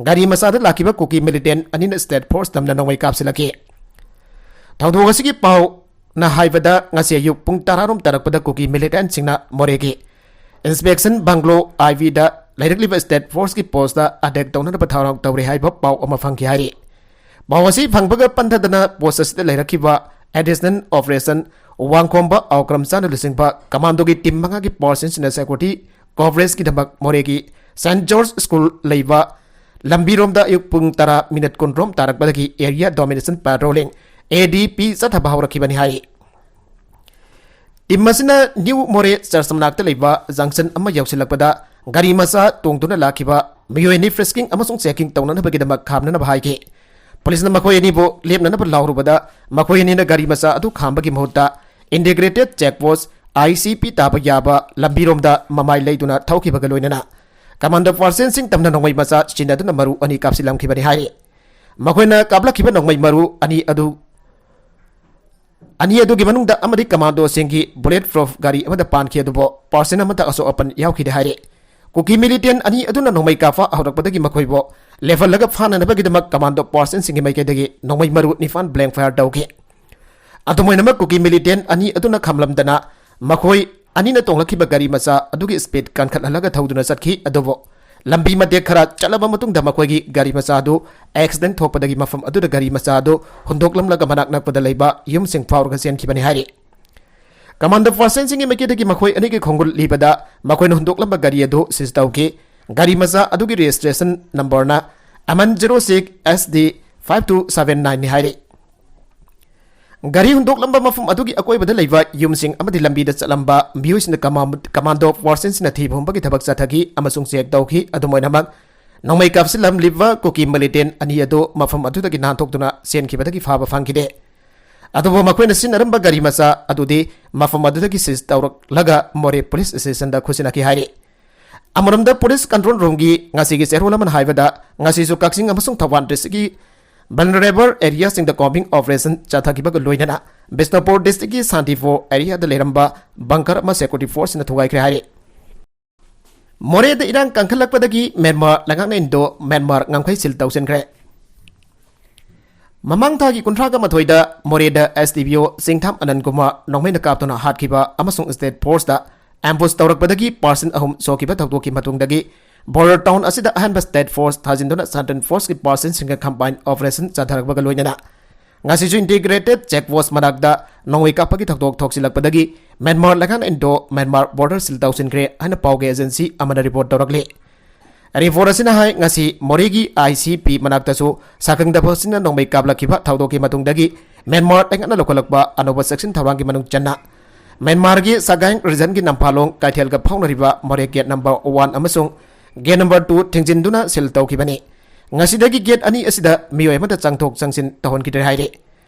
ꯒꯥꯔꯤ ꯃꯆꯥꯗ ꯂꯥꯛꯈꯤꯕ ꯀꯨꯀꯤ militant ꯑꯅꯤꯅ state force ꯇꯝꯅ ꯅꯣꯡꯃꯩ ꯀꯥꯞꯁꯤꯜꯂꯛꯈꯤ꯫ ꯊꯧꯗꯣꯛ ꯑꯁꯤꯒꯤ ꯄꯥꯎꯅ ꯍꯥꯏꯕꯗ, ꯉꯁꯤ ꯑꯌꯨꯛ ꯄꯨꯡ ꯇꯔꯥ ꯔꯣꯝ ꯇꯥꯔꯛꯄꯗ ꯀꯨꯀꯤ militantꯁꯤꯡꯅ ꯃꯣꯔꯦꯒꯤ inspection bungalow IVꯗ ꯂꯩꯔꯛꯂꯤꯕ state forceꯀꯤ postꯇ attack ꯇꯧꯅꯅꯕ ꯊꯧꯔꯥꯡ ꯇꯧꯔꯤ ꯍꯥꯏꯕ ꯄꯥꯎ ꯑꯃ ꯐꯪꯈꯤ ꯍꯥꯏꯔꯤ꯫ ꯄꯥꯎ ꯑꯁꯤ ꯐꯪꯕꯒ ꯄꯟꯊꯗꯅ post ꯑꯁꯤꯗ ꯂꯩꯔꯛꯈꯤꯕ additional operation ꯋꯥꯡꯈꯣꯝꯕ ꯑꯣꯀ꯭ꯔꯝ ꯆꯥꯅ ꯂꯨꯆꯤꯡꯕ commandoꯒꯤ team ꯃꯉꯥꯒꯤ personꯁꯤꯡꯅ security coveragegꯤꯗꯃꯛ ꯃꯣꯔꯦꯒꯤ Saint George School ꯂꯩꯕ ꯂꯝꯕꯤꯔꯣꯝꯗ ꯑꯌꯨꯛ ꯄꯨꯡ ꯇꯔꯥ ꯃꯤꯅꯠ ꯀꯨꯟ ꯔꯣꯝ ꯇꯥꯔꯛꯄꯗꯒꯤ area domination patrolling, ADP, ꯆꯠꯊꯕ ꯍꯧꯔꯛꯈꯤꯕꯅꯤ ꯍꯥꯏꯔꯤ꯫ Team ꯑꯁꯤꯅ new ꯃꯣꯔꯦ church ꯃꯅꯥꯛꯇ ꯂꯩꯕ junction ꯑꯃ ꯌꯧꯁꯤꯜꯂꯛꯄꯗ ꯒꯥꯔꯤ ꯃꯆꯥ ꯇꯣꯡꯗꯨꯅ ꯂꯥꯛꯈꯤꯕ ꯃꯤꯑꯣꯏ ꯑꯅꯤ frisking ꯑꯃꯁꯨꯡ checking ꯇꯧꯅꯅꯕꯒꯤꯗꯃꯛ ꯈꯥꯝꯅꯅꯕ ꯍꯥꯏꯈꯤ꯫ Policeꯅ ꯃꯈꯣꯏ ꯑꯅꯤꯕꯨ ꯂꯦꯞꯅꯅꯕ ꯂꯥꯎꯔꯨꯕꯗ ꯃꯈꯣꯏ ꯑꯅꯤꯅ ꯒꯥꯔꯤ ꯃꯆꯥ ꯑꯗꯨ ꯈꯥꯝꯕꯒꯤ ꯃꯍꯨꯠꯇ Integrated Check Post, ICP, ꯇꯥꯕ ꯌꯥꯕ ꯂꯝꯕꯤꯔꯣꯝꯗ ꯃꯃꯥꯏ ꯂꯩꯗꯨꯅ ꯊꯧꯈꯤꯕꯒ ꯂꯣꯏꯅꯅ commando personꯁꯤꯡ ꯇꯝꯅ ꯅꯣꯡꯃꯩ ꯃꯆꯥ ꯁꯤꯖꯤꯟꯅꯗꯨꯅ ꯃꯔꯨ ꯑꯅꯤ ꯀꯥꯞꯁꯤꯜꯂꯝꯈꯤꯕꯅꯤ ꯍꯥꯏꯔꯤ꯫ ꯃꯈꯣꯏꯅ ꯀꯥꯞꯂꯛꯈꯤꯕ ꯅꯣꯡꯃꯩ ꯃꯔꯨ ꯑꯅꯤ ꯑꯗꯨ ꯑꯅꯤ ꯑꯗꯨꯒꯤ ꯃꯅꯨꯡꯗ ꯑꯃꯗꯤ commandoꯁꯤꯡꯒꯤ bullet proof ꯒꯥꯔꯤ ꯑꯃꯗ ꯄꯥꯟꯈꯤ, ꯑꯗꯨꯕꯨ person ꯑꯃꯠꯇ ꯑꯁꯣꯛ ꯑꯄꯟ ꯌꯥꯎꯈꯤꯗꯦ ꯍꯥꯏꯔꯤ꯫ ꯀꯨꯀꯤ militant ꯑꯅꯤ ꯑꯗꯨꯅ ꯅꯣꯡꯃꯩ ꯀꯥꯞꯄ ꯍꯧꯔꯛꯄꯗꯒꯤ ꯃꯈꯣꯏꯕꯨ ꯂꯦꯞꯍꯜꯂꯒ ꯐꯥꯅꯅꯕꯒꯤꯗꯃꯛ commando personꯁꯤꯡꯒꯤ ꯃꯥꯏꯀꯩꯗꯒꯤ ꯅꯣꯡꯃꯩ ꯃꯔꯨ ꯅꯤꯄꯥꯟ blank fire ꯇꯧꯈꯤ꯫ ꯑꯗꯨꯝ ꯑꯣꯏꯅꯃꯛ, ꯀꯨꯀꯤ militant ꯑꯅꯤ ꯑꯗꯨꯅ ꯈꯥꯝꯂꯝꯗꯅ ꯃꯈꯣꯏ ꯑꯅꯤꯅ ꯇꯣꯡꯂꯛꯈꯤꯕ ꯒꯥꯔꯤ ꯃꯆꯥ ꯑꯗꯨꯒꯤ speed ꯀꯟꯈꯠꯍꯜꯂꯒ ꯊꯧꯗꯨꯅ ꯆꯠꯈꯤ꯫ ꯑꯗꯨꯕꯨ ꯂꯝꯕꯤ ꯃꯇꯦꯛ ꯈꯔ ꯆꯠꯂꯕ ꯃꯇꯨꯡꯗ ꯃꯈꯣꯏꯒꯤ ꯒꯥꯔꯤ ꯃꯆꯥ ꯑꯗꯨ accident ꯊꯣꯛꯄꯗꯒꯤ ꯃꯐꯝ ꯑꯗꯨꯗ ꯒꯥꯔꯤ ꯃꯆꯥ ꯑꯗꯨ ꯍꯨꯟꯗꯣꯛꯂꯝꯂꯒ ꯃꯅꯥꯛ ꯅꯛꯄꯗ ꯂꯩꯕ ꯌꯨꯝꯁꯤꯡ ꯐꯥꯎꯔꯒ ꯆꯦꯟꯈꯤꯕꯅꯤ ꯍꯥꯏꯔꯤ꯫ Commando personꯁꯤꯡꯒꯤ ꯃꯥꯏꯀꯩꯗꯒꯤ ꯃꯈꯣꯏ ꯑꯅꯤꯒꯤ ꯈꯣꯡꯒꯨꯜ ꯂꯤꯕꯗ ꯃꯈꯣꯏꯅ ꯍꯨꯟꯗꯣꯛꯂꯝꯕ ꯒꯥꯔꯤ ꯑꯗꯨ seize ꯇꯧꯈꯤ꯫ ꯒꯥꯔꯤ ꯃꯆꯥ ꯑꯗꯨꯒꯤ registration numberꯅ M N zero six S D five two seven nineꯅꯤ ꯍꯥꯏꯔꯤ꯫ ꯒꯥꯔꯤ ꯍꯨꯟꯗꯣꯛꯂꯝꯕ ꯃꯐꯝ ꯑꯗꯨꯒꯤ ꯑꯀꯣꯏꯕꯗ ꯂꯩꯕ ꯌꯨꯝꯁꯤꯡ ꯑꯃꯗꯤ ꯂꯝꯕꯤꯗ ꯆꯠꯂꯝꯕ ꯃꯤꯑꯣꯏꯁꯤꯡꯅ ꯀꯃꯥ-, commando personꯁꯤꯡꯅ ꯊꯤꯕ ꯍꯨꯝꯕꯒꯤ ꯊꯕꯛ ꯆꯠꯊꯈꯤ ꯑꯃꯁꯨꯡ check ꯇꯧꯈꯤ꯫ ꯑꯗꯨꯝ ꯑꯣꯏꯅꯃꯛ, ꯅꯣꯡꯃꯩ ꯀꯥꯞꯁꯤꯜꯂꯝꯂꯤꯕ ꯀꯨꯀꯤ militant ꯑꯅꯤ ꯑꯗꯨ ꯃꯐꯝ ꯑꯗꯨꯗꯒꯤ ꯅꯥꯟꯊꯣꯛꯇꯨꯅ ꯆꯦꯟꯈꯤꯕꯗꯒꯤ ꯐꯥꯕ ꯐꯪꯈꯤꯗꯦ꯫ ꯑꯗꯨꯕꯨ ꯃꯈꯣꯏꯅ ꯁꯤꯖꯤꯟꯅꯔꯝꯕ ꯒꯥꯔꯤ ꯃꯆꯥ ꯑꯗꯨꯗꯤ ꯃꯐꯝ ꯑꯗꯨꯗꯒꯤ ꯁꯤꯖ ꯇꯧꯔꯛꯂꯒ ꯃꯣꯔꯦ ꯄꯨꯂꯤꯁ ꯁ꯭ꯇꯦꯁꯟꯗ ꯈꯨꯠꯁꯤꯟꯅꯈꯤ ꯍꯥꯏꯔꯤ꯫ ꯑꯃꯔꯣꯝꯗ ꯄꯨꯂꯤꯁ ꯀꯟꯇ꯭ꯔꯣꯜ ꯔꯨꯝꯒꯤ ꯉꯁꯤꯒꯤ ꯆꯦꯔꯣꯜ ꯑꯃꯅ ꯍꯥꯏꯕꯗ, ꯉꯁꯤꯁꯨ ꯀꯛꯆꯤꯡ ꯑꯃꯁꯨꯡ ꯊꯧꯕꯥꯜ ꯗꯤꯁꯇ꯭ꯔꯤꯛꯀꯤ ꯚꯜꯅꯔꯦꯕꯜ ꯑꯦꯔꯤꯌꯥꯁꯤꯡꯗ ꯀꯣꯝꯕꯤꯡ ꯑꯣꯄꯔꯦꯁꯟ ꯆꯠꯊꯈꯤꯕꯒ ꯂꯣꯏꯅꯅ ꯕꯤꯁꯅꯨꯄꯨꯔ ꯗꯤꯁꯇ꯭ꯔꯤꯛꯀꯤ ꯁꯥꯟꯇꯤꯄꯨꯔ ꯑꯦꯔꯤꯌꯥꯗ ꯂꯩꯔꯝꯕ ꯕꯪꯀꯔ ꯑꯃ ꯁꯦꯀ꯭ꯌꯨꯔꯤꯇꯤ ꯐꯣꯔꯁꯅ ꯊꯨꯒꯥꯏꯈ꯭ꯔꯦ ꯍꯥꯏꯔꯤ꯫ ꯃꯣꯔꯦꯗ ꯏꯔꯥꯡ ꯀꯟꯈꯠꯂꯛꯄꯗꯒꯤ ꯃ꯭ꯌꯥꯟꯃꯥꯔ ꯂꯩꯉꯥꯛꯅ ꯏꯟꯗꯣ ꯃ꯭ꯌꯥꯟꯃꯥꯔ ꯉꯝꯈꯩ ꯁꯤꯜ ꯇꯧꯁꯤꯟꯈ꯭ꯔꯦ꯫ ꯃꯃꯥꯡ ꯊꯥꯒꯤ ꯀꯨꯟꯊ꯭ꯔꯥꯒ ꯃꯥꯊꯣꯏꯗ ꯃꯣꯔꯦꯗ ꯑꯦꯁ ꯗꯤ ꯄꯤ ꯑꯣ ꯆꯤꯡꯊꯥꯝ ꯑꯅꯟ ꯀꯨꯃꯥꯔ ꯅꯣꯡꯃꯩꯅ ꯀꯥꯞꯇꯨꯅ ꯍꯥꯠꯈꯤꯕ ꯑꯃꯁꯨꯡ ꯁ꯭ꯇꯦꯠ ꯐꯣꯔꯁꯇ ꯑꯦꯝꯕꯨꯁ ꯇꯧꯔꯛꯄꯗꯒꯤ ꯄꯥꯔꯁꯟ ꯑꯍꯨꯝ ꯁꯣꯛꯈꯤꯕ ꯊꯧꯗꯣꯛꯀꯤ ꯃꯇꯨꯡꯗꯒꯤ ꯕꯣꯔꯗꯔ ꯇꯥꯎꯟ ꯑꯁꯤꯗ ꯑꯍꯥꯟꯕ ꯁ꯭ꯇꯦꯠ ꯐꯣꯔꯁ ꯊꯥꯖꯤꯟꯗꯨꯅ ꯁꯦꯟꯇ꯭ꯔꯦꯜ ꯐꯣꯔꯁꯀꯤ ꯄꯥꯔꯁꯟꯁꯤꯡꯒ ꯀꯝꯕꯥꯏꯟ ꯑꯣꯄꯔꯦꯁꯟ ꯆꯠꯊꯔꯛꯄꯒ ꯂꯣꯏꯅꯅ ꯉꯁꯤꯁꯨ ꯏꯟꯇꯤꯒ꯭ꯔꯦꯇꯦꯗ ꯆꯦꯛ ꯄꯣꯁ ꯃꯅꯥꯛꯇ ꯅꯣꯡꯃꯩ ꯀꯥꯞꯄꯒꯤ ꯊꯧꯗꯣꯛ ꯊꯣꯛꯆꯤꯜꯂꯛꯄꯗꯒꯤ ꯃ꯭ꯌꯥꯟꯃꯥꯔ ꯂꯩꯉꯥꯛꯅ ꯏꯟꯗꯣ ꯃ꯭ꯌꯥꯟꯃꯥꯔ ꯕꯣꯔꯗꯔ ꯁꯤꯜ ꯇꯧꯁꯤꯟꯈ꯭ꯔꯦ ꯍꯥꯏꯅ ꯄꯥꯎꯒꯤ ꯑꯦꯖꯦꯟꯁꯤ ꯑꯃꯅ ꯔꯤꯄꯣꯔꯠ ꯇꯧꯔꯛꯂꯤ꯫ ꯔꯤꯄꯣꯔꯠ ꯑꯁꯤꯅ ꯍꯥꯏ, ꯉꯁꯤ ꯃꯣꯔꯦꯒꯤ ꯑꯥꯏ ꯁꯤ ꯄꯤ ꯃꯅꯥꯛꯇꯁꯨ ꯁꯥꯈꯪꯗꯕꯁꯤꯡꯅ ꯅꯣꯡꯃꯩ ꯀꯥꯞꯂꯛꯈꯤꯕ ꯊꯧꯗꯣꯛꯀꯤ ꯃꯇꯨꯡꯗꯒꯤ ꯃ꯭ꯌꯥꯟꯃꯥꯔ ꯂꯩꯉꯥꯛꯅ ꯂꯧꯈꯠꯂꯛꯄ ꯑꯅꯧꯕ ꯆꯦꯛꯁꯤꯟ ꯊꯧꯔꯥꯡꯒꯤ ꯃꯅꯨꯡ ꯆꯟꯅ ꯃ꯭ꯌꯥꯟꯃꯥꯔꯒꯤ ꯁꯒꯥꯏꯡ ꯔꯤꯖꯟꯒꯤ ꯅꯝꯐꯥꯂꯣꯡ ꯀꯩꯊꯦꯜꯒ ꯐꯥꯎꯅꯔꯤꯕ ꯃꯣꯔꯦ ꯒꯦꯠ ꯅꯝꯕꯔ ꯋꯥꯟ ꯑꯃꯁꯨꯡ ꯒꯦꯠ ꯅꯝꯕꯔ ꯇꯨ ꯊꯤꯡꯖꯤꯟꯗꯨꯅ ꯁꯤꯜ ꯇꯧꯈꯤꯕꯅꯤ꯫ ꯉꯁꯤꯗꯒꯤ ꯒꯦꯠ ꯑꯅꯤ ꯑꯁꯤꯗ ꯃꯤꯑꯣꯏ ꯑꯃꯠꯇ ꯆꯪꯊꯣꯛ ꯆꯪꯁꯤꯟ ꯇꯧꯍꯟꯈꯤꯗ꯭ꯔꯦ ꯍꯥꯏꯔꯤ꯫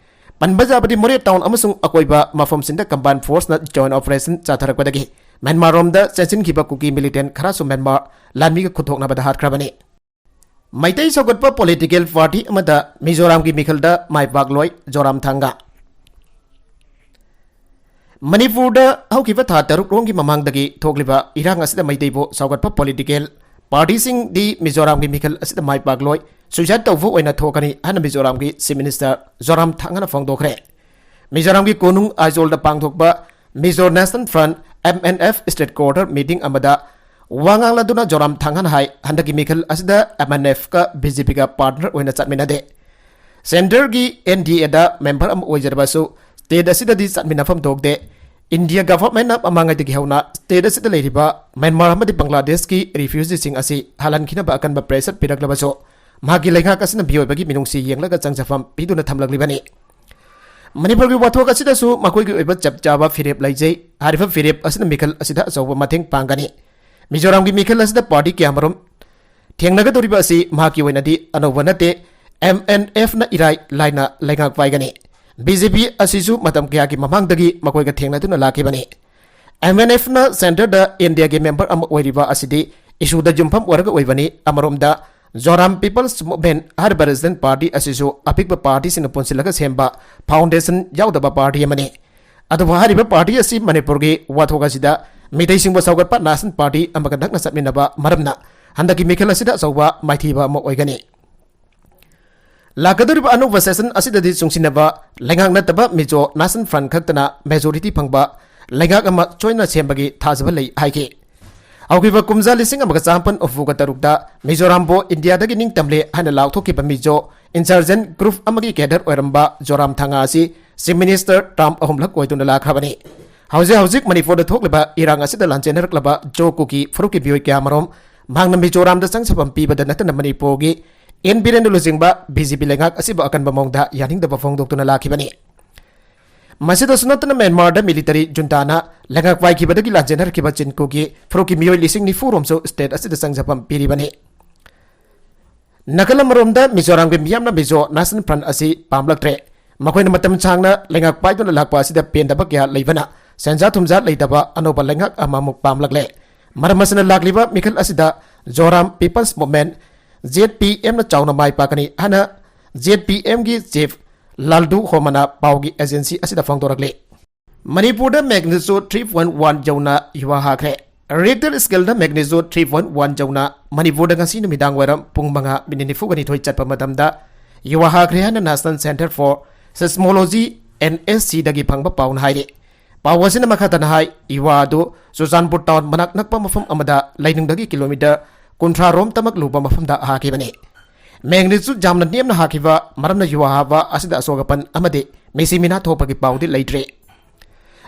ꯄꯟꯕ ꯌꯥꯕꯗꯤ ꯃꯣꯔꯦ ꯇꯥꯎꯟ ꯑꯃꯁꯨꯡ ꯑꯀꯣꯏꯕ ꯃꯐꯝꯁꯤꯡꯗ ꯀꯝꯕꯥꯏꯟ ꯐꯣꯔꯁꯅ ꯖꯣꯏꯟ ꯑꯣꯄꯔꯦꯁꯟ ꯆꯠꯊꯔꯛꯄꯗꯒꯤ ꯃ꯭ꯌꯥꯟꯃꯥꯔꯔꯣꯝꯗ ꯆꯦꯟꯁꯤꯟꯈꯤꯕ ꯀꯨꯀꯤ ꯃꯤꯂꯤꯇꯦꯟ ꯈꯔꯁꯨ ꯃ꯭ꯌꯥꯟꯃꯥꯔ ꯂꯥꯟꯃꯤꯒ ꯈꯨꯠꯊꯣꯛꯅꯕꯗ ꯍꯥꯠꯈ꯭ꯔꯕꯅꯤ꯫ ꯃꯩꯇꯩ ꯁꯧꯒꯠꯄ ꯄꯣꯂꯤꯇꯤꯀꯦꯜ ꯄꯥꯔꯇꯤ ꯑꯃꯗ ꯃꯤꯖꯣꯔꯥꯝꯒꯤ ꯃꯤꯈꯜꯗ ꯃꯥꯏ ꯄꯥꯛꯂꯣꯏ ꯖꯣꯔꯥꯝ ꯊꯥꯡꯒ꯫ ꯃꯅꯤꯄꯨꯔꯗ ꯍꯧꯈꯤꯕ ꯊꯥ ꯇꯔꯨꯛ ꯔꯣꯝꯒꯤ ꯃꯃꯥꯡꯗꯒꯤ ꯊꯣꯛꯂꯤꯕ ꯏꯔꯥꯡ ꯑꯁꯤꯗ ꯃꯩꯇꯩꯕꯨ ꯁꯧꯒꯠꯄ ꯄꯣꯂꯤꯇꯤꯀꯦꯜ ꯄꯥꯔꯇꯤꯁꯤꯡꯗꯤ ꯃꯤꯖꯣꯔꯥꯝꯒꯤ ꯃꯤꯈꯜ ꯑꯁꯤꯗ ꯃꯥꯏ ꯄꯥꯛꯂꯣꯏ, ꯁꯨꯏꯁꯥꯏꯗ ꯇꯧꯕ ꯑꯣꯏꯅ ꯊꯣꯛꯀꯅꯤ ꯍꯥꯏꯅ ꯃꯤꯖꯣꯔꯥꯝꯒꯤ ꯆꯤꯐ ꯃꯤꯅꯤꯁꯇꯔ ꯖꯣꯔꯥꯝ ꯊꯥꯡꯒꯅ ꯐꯣꯡꯗꯣꯛꯈ꯭ꯔꯦ꯫ ꯃꯤꯖꯣꯔꯥꯝꯒꯤ ꯀꯣꯅꯨꯡ ꯑꯥꯏꯖꯣꯜꯗ ꯄꯥꯡꯊꯣꯛꯄ Mizo national front, M N F, state quarter meeting ꯑꯃꯗ ꯋꯥ ꯉꯥꯡꯂꯗꯨꯅ ꯖꯣꯔꯥꯝ ꯊꯥꯡꯒꯅ ꯍꯥꯏ, ꯍꯟꯗꯛꯀꯤ ꯃꯤꯈꯜ ꯑꯁꯤꯗ ꯑꯦꯝ ꯑꯦꯟ ꯑꯦꯐꯀ ꯕꯤ ꯖꯦ ꯄꯤꯒ ꯄꯥꯔꯠꯅꯔ ꯑꯣꯏꯅ ꯆꯠꯃꯤꯟꯅꯗꯦ꯫ ꯁꯦꯟꯇꯔꯒꯤ ꯑꯦꯟ ꯗꯤ ꯑꯦꯗ ꯃꯦꯝꯕꯔ ꯑꯃ ꯑꯣꯏꯖꯔꯕꯁꯨ, ꯁ꯭ꯇꯦꯠ ꯑꯁꯤꯗꯗꯤ ꯆꯠꯃꯤꯟꯅꯐꯝ ꯊꯣꯛꯇꯦ꯫ ꯏꯟꯗꯤꯌꯥ ꯒꯚꯔꯟꯃꯦꯟꯠꯅ ꯃꯃꯥꯡꯉꯩꯗꯒꯤ ꯍꯧꯅ ꯁ꯭ꯇꯦꯠ ꯑꯁꯤꯗ ꯂꯩꯔꯤꯕ ꯃ꯭ꯌꯥꯟꯃꯥꯔ ꯑꯃꯗꯤ ꯕꯪꯒ꯭ꯂꯥꯗꯦꯁꯀꯤ ꯔꯤꯐ꯭ꯌꯨꯖꯤꯁꯤꯡ ꯑꯁꯤ ꯍꯜꯍꯟꯈꯤꯅꯕ ꯑꯀꯟꯕ ꯄ꯭ꯔꯦꯁꯔ ꯄꯤꯔꯛꯂꯕꯁꯨ, ꯃꯍꯥꯛꯀꯤ ꯂꯩꯉꯥꯛ ꯑꯁꯤꯅ ꯃꯤꯑꯣꯏꯕꯒꯤ ꯃꯤꯅꯨꯡꯁꯤ ꯌꯦꯡꯂꯒ ꯆꯪꯖꯐꯝ ꯄꯤꯗꯨꯅ ꯊꯝꯂꯛꯂꯤꯕꯅꯤ꯫ ꯃꯅꯤꯄꯨꯔꯒꯤ ꯋꯥꯊꯣꯛ ꯑꯁꯤꯗꯁꯨ ꯃꯈꯣꯏꯒꯤ ꯑꯣꯏꯕ ꯆꯞ ꯆꯥꯕ ꯐꯤꯔꯦꯞ ꯂꯩꯖꯩ꯫ ꯍꯥꯏꯔꯤꯕ ꯐꯤꯔꯦꯞ ꯑꯁꯤꯅ ꯃꯤꯈꯜ ꯑꯁꯤꯗ ꯑꯆꯧꯕ ꯃꯇꯦꯡ ꯄꯥꯡꯒꯅꯤ꯫ ꯃꯤꯖꯣꯔꯥꯝꯒꯤ ꯃꯤꯈꯜ ꯑꯁꯤꯗ ꯄꯥꯔꯇꯤ ꯀꯌꯥꯃꯔꯨꯝ ꯊꯦꯡꯅꯒꯗꯧꯔꯤꯕ ꯑꯁꯤ ꯃꯍꯥꯛꯀꯤ ꯑꯣꯏꯅꯗꯤ ꯑꯅꯧꯕ ꯅꯠꯇꯦ꯫ ꯑꯦꯝ ꯑꯦꯟ ꯑꯦꯐꯅ ꯏꯔꯥꯏ ꯂꯥꯏꯅ ꯂꯩꯉꯥꯛ ꯄꯥꯏꯒꯅꯤ꯫ ꯕꯤ ꯖꯦ ꯄꯤ ꯑꯁꯤꯁꯨ ꯃꯇꯝ ꯀꯌꯥꯒꯤ ꯃꯃꯥꯡꯗꯒꯤ ꯃꯈꯣꯏꯒ ꯊꯦꯡꯅꯗꯨꯅ ꯂꯥꯛꯈꯤꯕꯅꯤ꯫ ꯑꯦꯝ ꯑꯦꯟ ꯑꯦꯐꯅ ꯁꯦꯟꯇꯔꯗ ꯏꯟꯗꯤꯌꯥꯒꯤ ꯃꯦꯝꯕꯔ ꯑꯃ ꯑꯣꯏꯔꯤꯕ ꯑꯁꯤꯗꯤ ꯏꯁꯨꯗ ꯌꯨꯝꯐꯝ ꯑꯣꯏꯔꯒ ꯑꯣꯏꯕꯅꯤ꯫ ꯑꯃꯔꯣꯝꯗ ꯖꯣꯔꯥꯝ ꯄꯤꯄꯜꯁ ꯃꯨꯚꯃꯦꯟꯠ ꯍꯥꯏꯔꯤꯕ ꯔꯦꯁꯤꯗꯦꯟꯠ ꯄꯥꯔꯇꯤ ꯑꯁꯤꯁꯨ ꯑꯄꯤꯛꯄ ꯄꯥꯔꯇꯤꯁꯤꯡꯅ ꯄꯨꯟꯁꯤꯜꯂꯒ ꯁꯦꯝꯕ ꯐꯥꯎꯟꯗꯦꯁꯟ ꯌꯥꯎꯗꯕ ꯄꯥꯔꯇꯤ ꯑꯃꯅꯤ꯫ ꯑꯗꯨꯕꯨ ꯍꯥꯏꯔꯤꯕ ꯄꯥꯔꯇꯤ ꯑꯁꯤ ꯃꯅꯤꯄꯨꯔꯒꯤ ꯋꯥꯊꯣꯛ ꯑꯁꯤꯗ ꯃꯤꯇꯩꯁꯤꯡꯕꯨ ꯁꯧꯒꯠꯄ ꯅꯦꯁꯅꯦꯜ ꯄꯥꯔꯇꯤ ꯑꯃꯒ ꯅꯛꯅ ꯆꯠꯃꯤꯟꯅꯕ ꯃꯔꯝꯅ ꯍꯟꯗꯛꯀꯤ ꯃꯤꯈꯜ ꯑꯁꯤꯗ ꯑꯆꯧꯕ ꯃꯥꯏꯊꯤꯕ ꯑꯃ ꯑꯣꯏꯒꯅꯤ꯫ ꯂꯥꯛꯀꯗꯧꯔꯤꯕ ꯑꯅꯧꯕ ꯁꯦꯁꯟ ꯑꯁꯤꯗꯗꯤ ꯆꯨꯡꯁꯤꯟꯅꯕ ꯂꯩꯉꯥꯛ ꯅꯠꯇꯕ ꯃꯤꯖꯣ ꯅꯦꯁꯅꯦꯜ ꯐ꯭ꯔꯟꯠ ꯈꯛꯇꯅ ꯃꯦꯖꯣꯔꯤꯇꯤ ꯐꯪꯕ ꯂꯩꯉꯥꯛ ꯑꯃ ꯁꯣꯏꯅ ꯁꯦꯝꯕꯒꯤ ꯊꯥꯖꯕ ꯂꯩ ꯍꯥꯏꯈꯤ꯫ ꯍꯧꯈꯤꯕ ꯀꯨꯝꯖꯥ ꯂꯤꯁꯤꯡ ꯑꯃꯒ ꯆꯥꯃꯥꯄꯟ ꯍꯨꯝꯐꯨꯒ ꯇꯔꯨꯛꯇ ꯃꯤꯖꯣꯔꯥꯝꯕꯨ ꯏꯟꯗꯤꯌꯥꯗꯒꯤ ꯅꯤꯡꯇꯝꯂꯦ ꯍꯥꯏꯅ ꯂꯥꯎꯊꯣꯛꯈꯤꯕ ꯃꯤꯖꯣ ꯏꯟꯁꯔꯖꯦꯟꯠ ꯒ꯭ꯔꯨꯞ ꯑꯃꯒꯤ ꯀꯦꯗꯔ ꯑꯣꯏꯔꯝꯕ ꯖꯣꯔꯥꯝ ꯊꯥꯉꯥ ꯑꯁꯤ ꯆꯤꯐ ꯃꯤꯅꯤꯁꯇꯔ ꯇꯔꯝ ꯑꯍꯨꯝꯂꯛ ꯑꯣꯏꯗꯨꯅ ꯂꯥꯛꯈ꯭ꯔꯕꯅꯤ꯫ ꯍꯧꯖꯤꯛ ꯍꯧꯖꯤꯛ ꯃꯅꯤꯄꯨꯔꯗ ꯊꯣꯛꯂꯤꯕ ꯏꯔꯥꯡ ꯑꯁꯤꯗ ꯂꯥꯟꯖꯦꯟꯅꯔꯛꯂꯕ ꯖꯣ ꯀꯨꯀꯤ ꯐꯨꯔꯨꯞꯀꯤ ꯃꯤꯑꯣꯏ ꯀꯌꯥꯃꯔꯨꯝ ꯃꯍꯥꯛꯅ ꯃꯤꯖꯣꯔꯥꯝꯗ ꯆꯪꯖꯐꯝ ꯄꯤꯕꯗ ꯅꯠꯇꯅ ꯃꯅꯤꯄꯨꯔꯒꯤ ꯏꯟ ꯕꯤꯔꯦꯟꯗ ꯂꯨꯆꯤꯡꯕ ꯕꯤ ꯖꯦ ꯄꯤ ꯂꯩꯉꯥꯛ ꯑꯁꯤꯕꯨ ꯑꯀꯟꯕ ꯃꯑꯣꯡꯗ ꯌꯥꯅꯤꯡꯗꯕ ꯐꯣꯡꯗꯣꯛꯇꯨꯅ ꯂꯥꯛꯈꯤꯕꯅꯤ꯫ ꯃꯁꯤꯗꯁꯨ ꯅꯠꯇꯅ ꯃ꯭ꯌꯥꯟꯃꯥꯔꯗ ꯃꯤꯂꯤꯇꯔꯤ ꯖꯨꯟꯇꯥꯅ ꯂꯩꯉꯥꯛ ꯄꯥꯏꯈꯤꯕꯗꯒꯤ ꯂꯥꯟꯖꯦꯟꯅꯔꯛꯈꯤꯕ ꯆꯤꯟ ꯀꯨꯀꯤ ꯐꯨꯔꯨꯞꯀꯤ ꯃꯤꯑꯣꯏ ꯂꯤꯁꯤꯡ ꯅꯤꯐꯨ ꯔꯣꯝꯁꯨ ꯁ꯭ꯇꯦꯠ ꯑꯁꯤꯗ ꯆꯪꯖꯐꯝ ꯄꯤꯔꯤꯕꯅꯤ꯫ ꯅꯥꯀꯜ ꯑꯃꯔꯣꯝꯗ ꯃꯤꯖꯣꯔꯥꯝꯒꯤ ꯃꯤꯌꯥꯝꯅ ꯃꯤꯖꯣ ꯅꯦꯁꯅꯦꯜ ꯐ꯭ꯔꯟꯠ ꯑꯁꯤ ꯄꯥꯝꯂꯛꯇ꯭ꯔꯦ꯫ ꯃꯈꯣꯏꯅ ꯃꯇꯝ ꯁꯥꯡꯅ ꯂꯩꯉꯥꯛ ꯄꯥꯏꯗꯨꯅ ꯂꯥꯛꯄ ꯑꯁꯤꯗ ꯄꯦꯟꯗꯕ ꯀꯌꯥ ꯂꯩꯕꯅ ꯁꯦꯟꯖꯥ ꯊꯨꯝꯖꯥ ꯂꯩꯇꯕ ꯑꯅꯧꯕ ꯂꯩꯉꯥꯛ ꯑꯃꯃꯨꯛ ꯄꯥꯝꯂꯛꯂꯦ꯫ ꯃꯔꯝ ꯑꯁꯤꯅ ꯂꯥꯛꯂꯤꯕ ꯃꯤꯈꯜ ꯑꯁꯤꯗ ꯖꯣꯔꯥꯝ ꯄꯤꯄꯜꯁ ꯃꯨꯚꯃꯦꯟꯠ, ꯖꯦꯗ ꯄꯤ ꯑꯦꯝꯅ ꯆꯥꯎꯅ ꯃꯥꯏ ꯄꯥꯛꯀꯅꯤ ꯍꯥꯏꯅ ꯖꯦꯗ ꯄꯤ ꯑꯦꯝꯒꯤ ꯆꯤꯐ ꯂꯥꯜꯗꯨ ꯍꯣꯃꯅ ꯄꯥꯎꯒꯤ ꯑꯦꯖꯦꯟꯁꯤ ꯑꯁꯤꯗ ꯐꯣꯡꯗꯣꯔꯛꯂꯤ꯫ ꯃꯅꯤꯄꯨꯔꯗ ꯃꯦꯒꯅꯤꯆꯨꯗ ꯊ꯭ꯔꯤ ꯄꯣꯏꯟꯠ ꯋꯥꯟ ꯌꯧꯅ ꯌꯨꯍꯥ ꯍꯥꯈ꯭ꯔꯦ꯫ ꯔꯤꯛꯇꯔ ꯁ꯭ꯀꯦꯜꯗ ꯃꯦꯒꯅꯤꯆꯨꯗ ꯊ꯭ꯔꯤ ꯄꯣꯏꯟꯠ ꯋꯥꯟ ꯌꯧꯅ ꯃꯅꯤꯄꯨꯔꯗ ꯉꯁꯤ ꯅꯨꯃꯤꯗꯥꯡ ꯋꯥꯏꯔꯝ ꯄꯨꯡ ꯃꯉꯥ ꯃꯤꯅꯤꯠ ꯅꯤꯐꯨꯒ ꯅꯤꯊꯣꯏ ꯆꯠꯄ ꯃꯇꯝꯗ ꯌꯨꯍꯥ ꯍꯥꯈ꯭ꯔꯦ ꯍꯥꯏꯅ National Centre for Seismology, N S C, ꯗꯒꯤ ꯐꯪꯕ ꯄꯥꯎꯅ ꯍꯥꯏꯔꯤ꯫ ꯄꯥꯎ ꯑꯁꯤꯅ ꯃꯈꯥ ꯇꯥꯅ ꯍꯥꯏ, ꯌꯨꯍꯥ ꯑꯗꯨ ꯆꯨꯔꯆꯥꯟꯄꯨꯔ ꯇꯥꯎꯟ ꯃꯅꯥꯛ ꯅꯛꯄ ꯃꯐꯝ ꯑꯃꯗ ꯂꯩꯅꯨꯡꯗꯒꯤ ꯀꯤꯂꯣꯃꯤꯇꯔ ꯀꯨꯟꯊ꯭ꯔꯥ ꯔꯣꯝꯇꯃꯛ ꯂꯨꯕ ꯃꯐꯝꯗ ꯍꯥꯈꯤꯕꯅꯤ꯫ ꯃꯦꯒꯅꯤꯆꯨꯗ ꯌꯥꯝꯅ ꯅꯦꯝꯅ ꯍꯥꯈꯤꯕ ꯃꯔꯝꯅ ꯌꯨꯍꯥ ꯍꯥꯕ ꯑꯁꯤꯗ ꯑꯁꯣꯛ ꯑꯄꯟ ꯑꯃꯗꯤ ꯃꯤꯁꯤ ꯃꯤꯅꯥ ꯊꯣꯛꯄꯒꯤ ꯄꯥꯎꯗꯤ ꯂꯩꯇ꯭ꯔꯤ꯫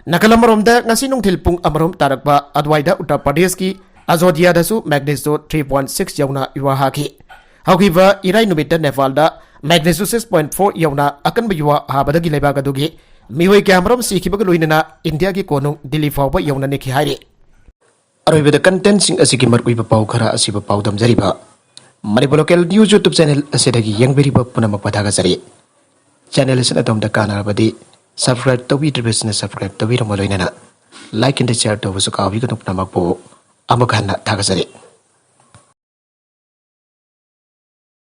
ꯅꯥꯀꯜ ꯑꯃꯔꯣꯝꯗ ꯉꯁꯤ ꯅꯨꯡꯊꯤꯜ ꯄꯨꯡ ꯑꯃꯔꯣꯝ ꯇꯥꯔꯛꯄ ꯑꯗꯨꯋꯥꯏꯗ ꯎꯠꯇꯔ ꯄ꯭ꯔꯗꯦꯁꯀꯤ ꯑꯖꯣꯙꯤꯌꯥꯗꯁꯨ ꯃꯦꯒꯅꯤꯆꯨꯗ ꯊ꯭ꯔꯤ ꯄꯣꯏꯟꯠ ꯁꯤꯛꯁ ꯌꯧꯅ ꯌꯨꯍꯥ ꯍꯥꯈꯤ꯫ ꯍꯧꯈꯤꯕ ꯏꯔꯥꯏ ꯅꯨꯃꯤꯠꯇ ꯅꯦꯄꯥꯜꯗ ꯃꯦꯒꯅꯤꯆꯨꯗ ꯁꯤꯛꯁ ꯄꯣꯏꯟꯠ ꯐꯣꯔ ꯌꯧꯅ ꯑꯀꯟꯕ ꯌꯨꯍꯥ ꯍꯥꯕꯗꯒꯤ ꯂꯩꯕꯥꯛ ꯑꯗꯨꯒꯤ ꯃꯤꯑꯣꯏ ꯀꯌꯥꯃꯔꯨꯝ ꯁꯤꯈꯤꯕꯒ ꯂꯣꯏꯅꯅ ꯏꯟꯗꯤꯌꯥꯒꯤ ꯀꯣꯅꯨꯡ ꯗꯤꯜꯂꯤ ꯐꯥꯎꯕ ꯌꯧꯅ ꯅꯤꯛꯈꯤ ꯍꯥꯏꯔꯤ꯫ ꯑꯔꯣꯏꯕꯗ ꯀꯟꯇꯦꯟꯠꯁꯤꯡ ꯑꯁꯤꯒꯤ ꯃꯔꯨꯑꯣꯏꯕ ꯄꯥꯎ ꯈꯔ ꯑꯁꯤꯕꯨ ꯄꯥꯎꯗꯝꯖꯔꯤꯕ Manipur local news YouTube channel ꯑꯁꯤꯗꯒꯤ ꯌꯦꯡꯕꯤꯔꯤꯕ ꯄꯨꯝꯅꯃꯛꯄꯨ ꯊꯥꯒꯠꯆꯔꯤ꯫ ꯆꯦꯅꯦꯜ ꯑꯁꯤꯅ ꯑꯗꯣꯝꯗ ꯀꯥꯟꯅꯔꯕꯗꯤ subscribe ꯇꯧꯕꯤꯗ꯭ꯔꯤꯕꯁꯤꯡꯅ subscribe ꯇꯧꯕꯤꯔꯝꯕ ꯂꯣꯏꯅꯅ like and share ꯇꯧꯕꯁꯨ ꯀꯥꯎꯕꯤꯒꯅꯨ꯫ ꯄꯨꯝꯅꯃꯛꯄꯨ ꯑꯃꯨꯛ ꯍꯟꯅ ꯊꯥꯒꯠꯆꯔꯤ꯫